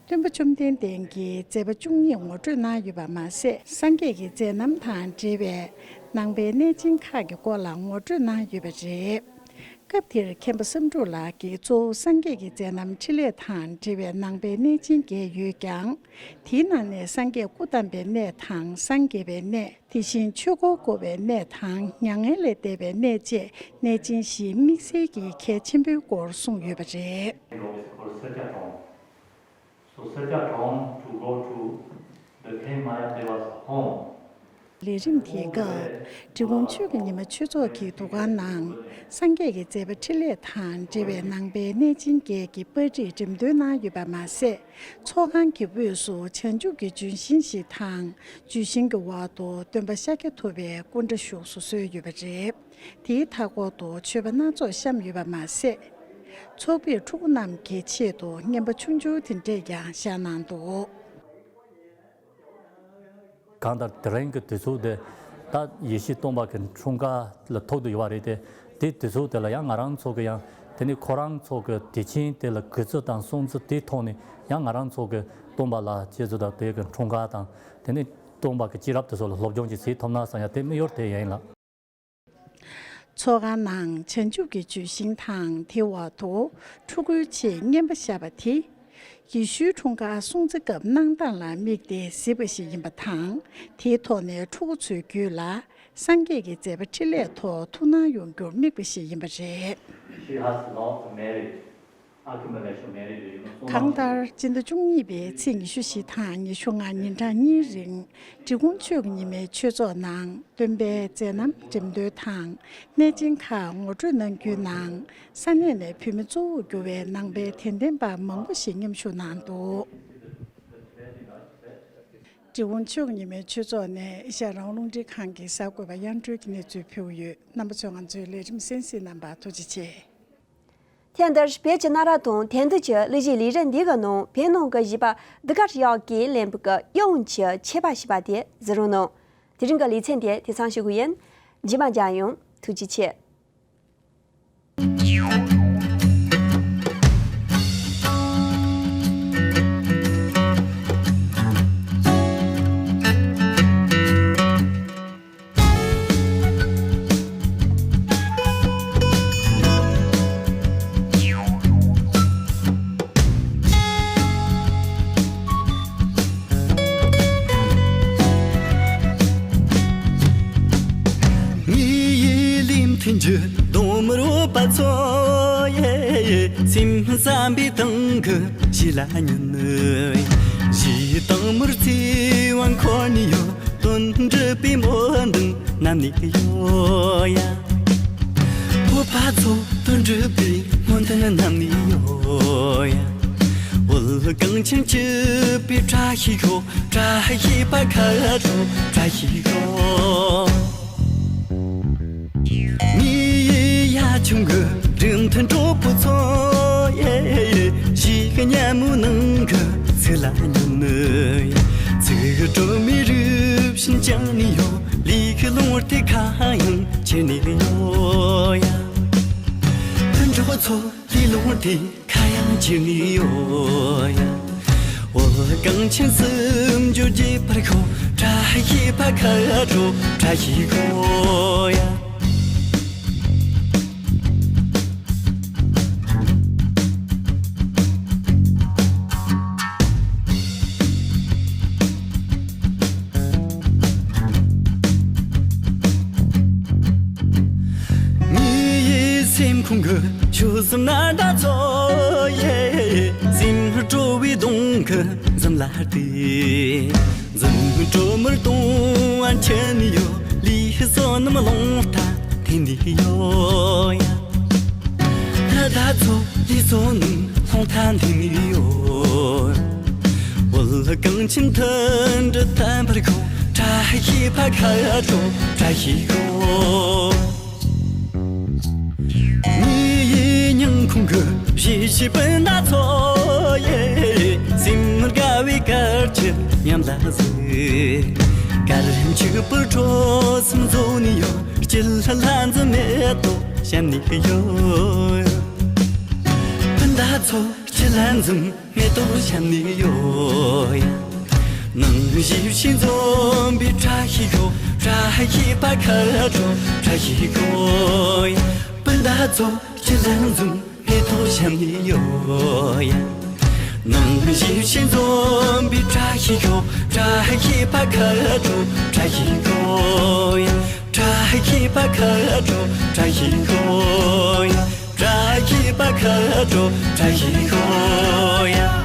སྟོན་པ་བཅོམ་ལྡན་འདས་ཀྱི་མཛད་པ་བཅུ་གཉིས་ངོ་སྤྲོད་གནང་ཡོད་པ་མ་ཟད། སངས་རྒྱས་ཀྱི་མཛད་རྣམ་དང་འབྲེལ་བའི་ནང་པའི་གནས་ཆེན་ཁག་གི་སྐོར་ལ་ངོ་སྤྲོད་གནང་ཡོད་པ་རེད། སྐབས་དེར་མཁན་པོ་བསམ་འགྲུབ་ལགས་ཀྱིས་གཙོ་བོ་སངས་རྒྱས་ཀྱི་མཛད་རྣམ་འཕྲིན་ལས་དང་འབྲེལ་བའི་ནང་པའི་གནས་ཆེན་བརྒྱད་ཡོད་ཀྱང་། དེའི་ནང་ནས་སངས་རྒྱས་སྐུ་བལྟམས་པའི་གནས་དང་སངས་རྒྱས་པའི་གནས། དེ་བཞིན་ཆོས་འཁོར་བསྐོར་བའི་གནས་དང་མྱ་ངན་ལས་འདས་པའི་གནས་བཅས་གནས་ཆེན་བཞིའི་དམིགས་བསལ་གྱི་གལ་ཆེན་པོའི་སྐོར་གསུངས་ཡོད་པ་རེད། So Satya Throng to go to the Tenmaya Deva's home. ལས་རིམ་དེའི་སྐབས་འབྲི་གུང་ཆོས་ཀྱི་ཉི་མ་ཆོས་ཚོགས་ཀྱི་འདུ་ཁང་ནང་སངས་རྒྱས་ཀྱི་མཛད་པ་འཕྲིན་ལས་དང་འབྲེལ་བའི་ནང་པའི་གནས་ཆེན་བརྒྱད་ཀྱི་པར་རིས་འགྲེམས་སྟོན་གནང་ཡོད་པ་མ་ཟད། ཚོགས་ཁང་གི་དབུས་སུ་བྱང་ཆུབ་ཀྱི་ལྗོན་ཤིང་ཞིག་དང་། ལྗོན་ཤིང་གི་འོག་ཏུ་སྟོན་པ་ཤཱཀྱ་ཐུབ་པའི་སྐུ་འདྲ་བཞུགས་སུ་གསོལ་ཡོད་པ་རེད། དེའི་མཐའ་སྐོར་དུ་མཆོད་པ་སྣ་ཚོགས་བཤམས་ཡོད་པ་མ་ཟད། ཚོགས་པས་ཕྲུ་གུ་རྣམས་ཀྱི་ཆེད་དུ་རྔན་པ་ཆུང་ཆུང་དེ་འདྲས་ཀྱང་བཞག་གནང་འདུག། གང་ལྟར་དེ་རིང་གི་དུས་ཚོད་དེ་ད་ཡེ་ཤེས་སྟོན་པ་གི་འཁྲུངས་སྐར་ལ་ཐུག་བསྡད་ཡོད་པ་རེད་དེ། དེ་དུས་ཚོད་དེ་ལ་ཡང་ང་རང་ཚོ་གི་ཡང་དེ་ནི་ཁོ་རང་ཚོ་གི་དུས་ཆེན་དེ་ལ་གུས་བརྩི་དང་སྲུང་བརྩི་དེའི་ཐོག་ནས་ཡང་ང་རང་ཚོ་གི་སྟོན་པ་ལ་རྗེས་སུ་དང་དེ་གི་འཁྲུངས་སྐར་དང་དེ་ནི་སྟོན་པ་གི་སྐྱེས་རབས་དེ་ཚོ་ལ་སློབ་སྦྱོང་ཅིག་བྱེད་ཐུབ་ན་བསམ་ཡ་དེ་དམིགས་ཡུལ་དེ་ཡིན་ལགས། ཚོགས་ཁང་ནང་བྱང་ཆུབ་ཀྱི་ལྗོན་ཤིང་དང་དེའི་འོག་ཏུ་ཕྲུ་གུའི་ཆེད་རྔན་པ་བཞག་པ་དེ། ཡེ་ཤུའི་འཁྲུངས་སྐར་སྲུང་བརྩི་སྐབས་གནང་སྟངས་ལ་དམིགས་ཏེ་གཟིགས་པ་ཞིག་ཡིན་པ་དང་། དེའི་ཐོག་ནས་ཕྲུ་གུ་ཚོའི་རྒྱུད་ལ་སངས་རྒྱས་ཀྱི་མཛད་པ་འཕྲིན་ལས་ཐོག་ཐུགས་སྣང་ཡོང་རྒྱུར་དམིགས་པ་ཞིག་ཡིན་པ་རེད། She has lots of merit, accumulation merit, you know, so གང་much. ལྟར་སྤྱི་ཟླ་བཅུ་གཉིས་པའི་ཚེས་ཉི་ཤུ་བཞི་དང་ཉི་ཤུ་ལྔ་ཉིན་གྲངས་གཉིས་རིང་འབྲི་གུང་ཆོས་ཀྱི་ཉི་མའི་ཆོས་ཚོགས་ནང་སྟོན་པའི་མཛད་རྣམ་འགྲེམས་སྟོན་དང་གནས་ཆེན་ཁག་ངོ་སྤྲོད་གནང་རྒྱུའི་ནང་ས་གནས་ནས་བོད་མི་གཙོ་བོར་གྱུར་བའི་ནང་པའི་དད་ལྡན་པ་མང་པོ་ཞིག་མཉམ་ཞུགས་གནང་འདུག། འབྲི་གུང་ཆོས་ཀྱི་ཉི་མའི་ཆོས་ཚོགས་ནས་ཨེ་ཤ་ཡ་རང་དབང་རླུང་འཕྲིན་ཁང་གི་གསར་འགོད་པ་དབྱངས་སྒྲོལ་གྱིས་གནས་ཚུལ་ཕུལ་ཡོད། རྣམ་པ་ཚོས་ང་ཚོའི་ལས་རིམ་གསན་གཟིགས་གནང་བར་ཐུགས་རྗེ་ཆེ། ཐེངས་འདིར་བོད་ཀྱི་གནའ་རབས་དང་དེང་དུས་ཀྱི་གླུ་གཞས་ལས་རིམ་འདིའི་ནང་བོད་ནང་གི་གཞས་པ་ལྡུག་དཀར་གཡག་གིས་ལེན་པའི་གཡག་འོང་གི་ཆད་པ་ཞེས་པ་དེ་གཟིགས་རོགས་གནང་། དེ་རིང་གི་ལེ་ཚན་དེ་དེ་ཙམ་ཞུ་གི་ཡིན། རྗེས་མ་མཇལ་ཡོང་། ཐུགས་རྗེ་ཆེ། ངའི་ལུས་མཐུན་གྱི་སྡོང་མོར་འོས་པ་ཚོ་ཡེ། སེམས་བསམ་པའི་སྟེང་གི་གཞས་ལ་ཉོན། གཞས་དང་མུར་ཚེ་བ་འཁོར་ནས་ཡོད། དོན་འགྲུབ་པའི་སྨོན་འདུན་བསྣམས་ནས་ཡོད་ཡ། བོད་པ་ཚོ་དོན་འགྲུབ་པའི་སྨོན་འདུན་བསྣམས་ནས་ཡོད་ཡ། བོད་གངས་ཅན་སྐྱིད་པའི་བཀྲ་ཤིས་ཤོག་བཀྲ་ཤིས་པ་ཁ་དྲོ་བཀྲ་ཤིས་ཤོག་ངའི་ཡ་ཆུང་གི་རིན་ཐུན་གྲོགས་པོ་ཚོ་ཡེ། གཞས་ཀྱི་ཉ་མོ་ནང་གི་ཚིག་ལ་ཉོན་ནི། ཚིག་སྒྲོལ་མའི་རིགས་བཞིན་བཅངས་ནས་ཡོད། ལུས་ཀྱི་རླུང་བུ་དེ་ཁ་ཡང་ཁྱེར་ནས་ཡོད་ཡ། ཕུན་གྲོགས་ཚོ་ལུས་རླུང་བུ་དེ་ཁ་ཡང་ཁྱེར་ནས་ཡོད་ཡ། འོ་གངས་ཅན་སུམ་ཅུ་རྒྱས་པར་ཤོག་བཀྲ་ཤིས་པ་ཁ་དྲོ་བཀྲ་ཤིས་ཤོག་ཡ། ངའི་སེམས་ཁོང་གི་ཆུ་ཟུམ་ན་ད་ཚོ་ཡེ། སེམས་སྤྲོ་བའི་གདོང་གི་འཛུམ་ལ་བལྟས། འཛུམ་སྤྲོ་མར་གཏོང་བ་ཁྱེར་ནས་ཡོད། ལུས་བསོད་ནམས་རླུང་རྟ་འཐེན་ནས་ཡོད་ཡ། ད་ཚོ་ལུས་བསོད་ནམས་རླུང་རྟ་འཐེན་ནས་ཡོད། བོད་གངས་ཅན་མཐུན་སྒྲིལ་བརྟན་པར་ཤོག་བཀྲ་ཤིས་པ་ཁ་དྲོ་བཀྲ་ཤིས་ཤོག་ངའི་སྙིང་ཁོང་གི་གཞས་ཀྱི་སྤུན་ཟླ་ཚོ་ཡེ། སེམས་དགའ་བའི་གར་གྱི་ཉམས་ལ་གཟིགས། གར་འཁྱུག་པོ་སྤྲོ་སེམས་རྫོགས་ནས་ཡོད། སྐྱིད་ལྷང་ལྷང་འཛུམ་མེ་ཏོག་བཤམས་ནས་ཡོད། སྤུན་ཟླ་ཚོ་སྐྱིད་ལྷང་འཛུམ་མེ་ཏོག་བཤམས་ནས་ཡོད། ནང་བཞིན་ཤིང་འཛོམས་པའི་བཀྲ་ཤིས་ཤོག་བཀྲ་ཤིས་པ་ཁ་དྲོ་བཀྲ་ཤིས་ཤོག་སྤུན་ཟླ་ཚོ་ ཁྱེད་ལ་འཛུམ་མེ་ཏོག་བཞམ་ནས་ཡོད་ཡ། ནང་བཞིན་ཤིང་འཛོམས་པའི་བཀྲ་ཤིས་ཤོག་བཀྲ་ཤིས་པ་ཁ་དྲོ་བཀྲ་ཤིས་ཤོག་ཡ། བཀྲ་ཤིས་པ་ཁ་དྲོ་བཀྲ་ཤིས་ཤོག་ཡ། བཀྲ་ཤིས་པ་ཁ་དྲོ་བཀྲ་ཤིས་ཤོག་ཡ།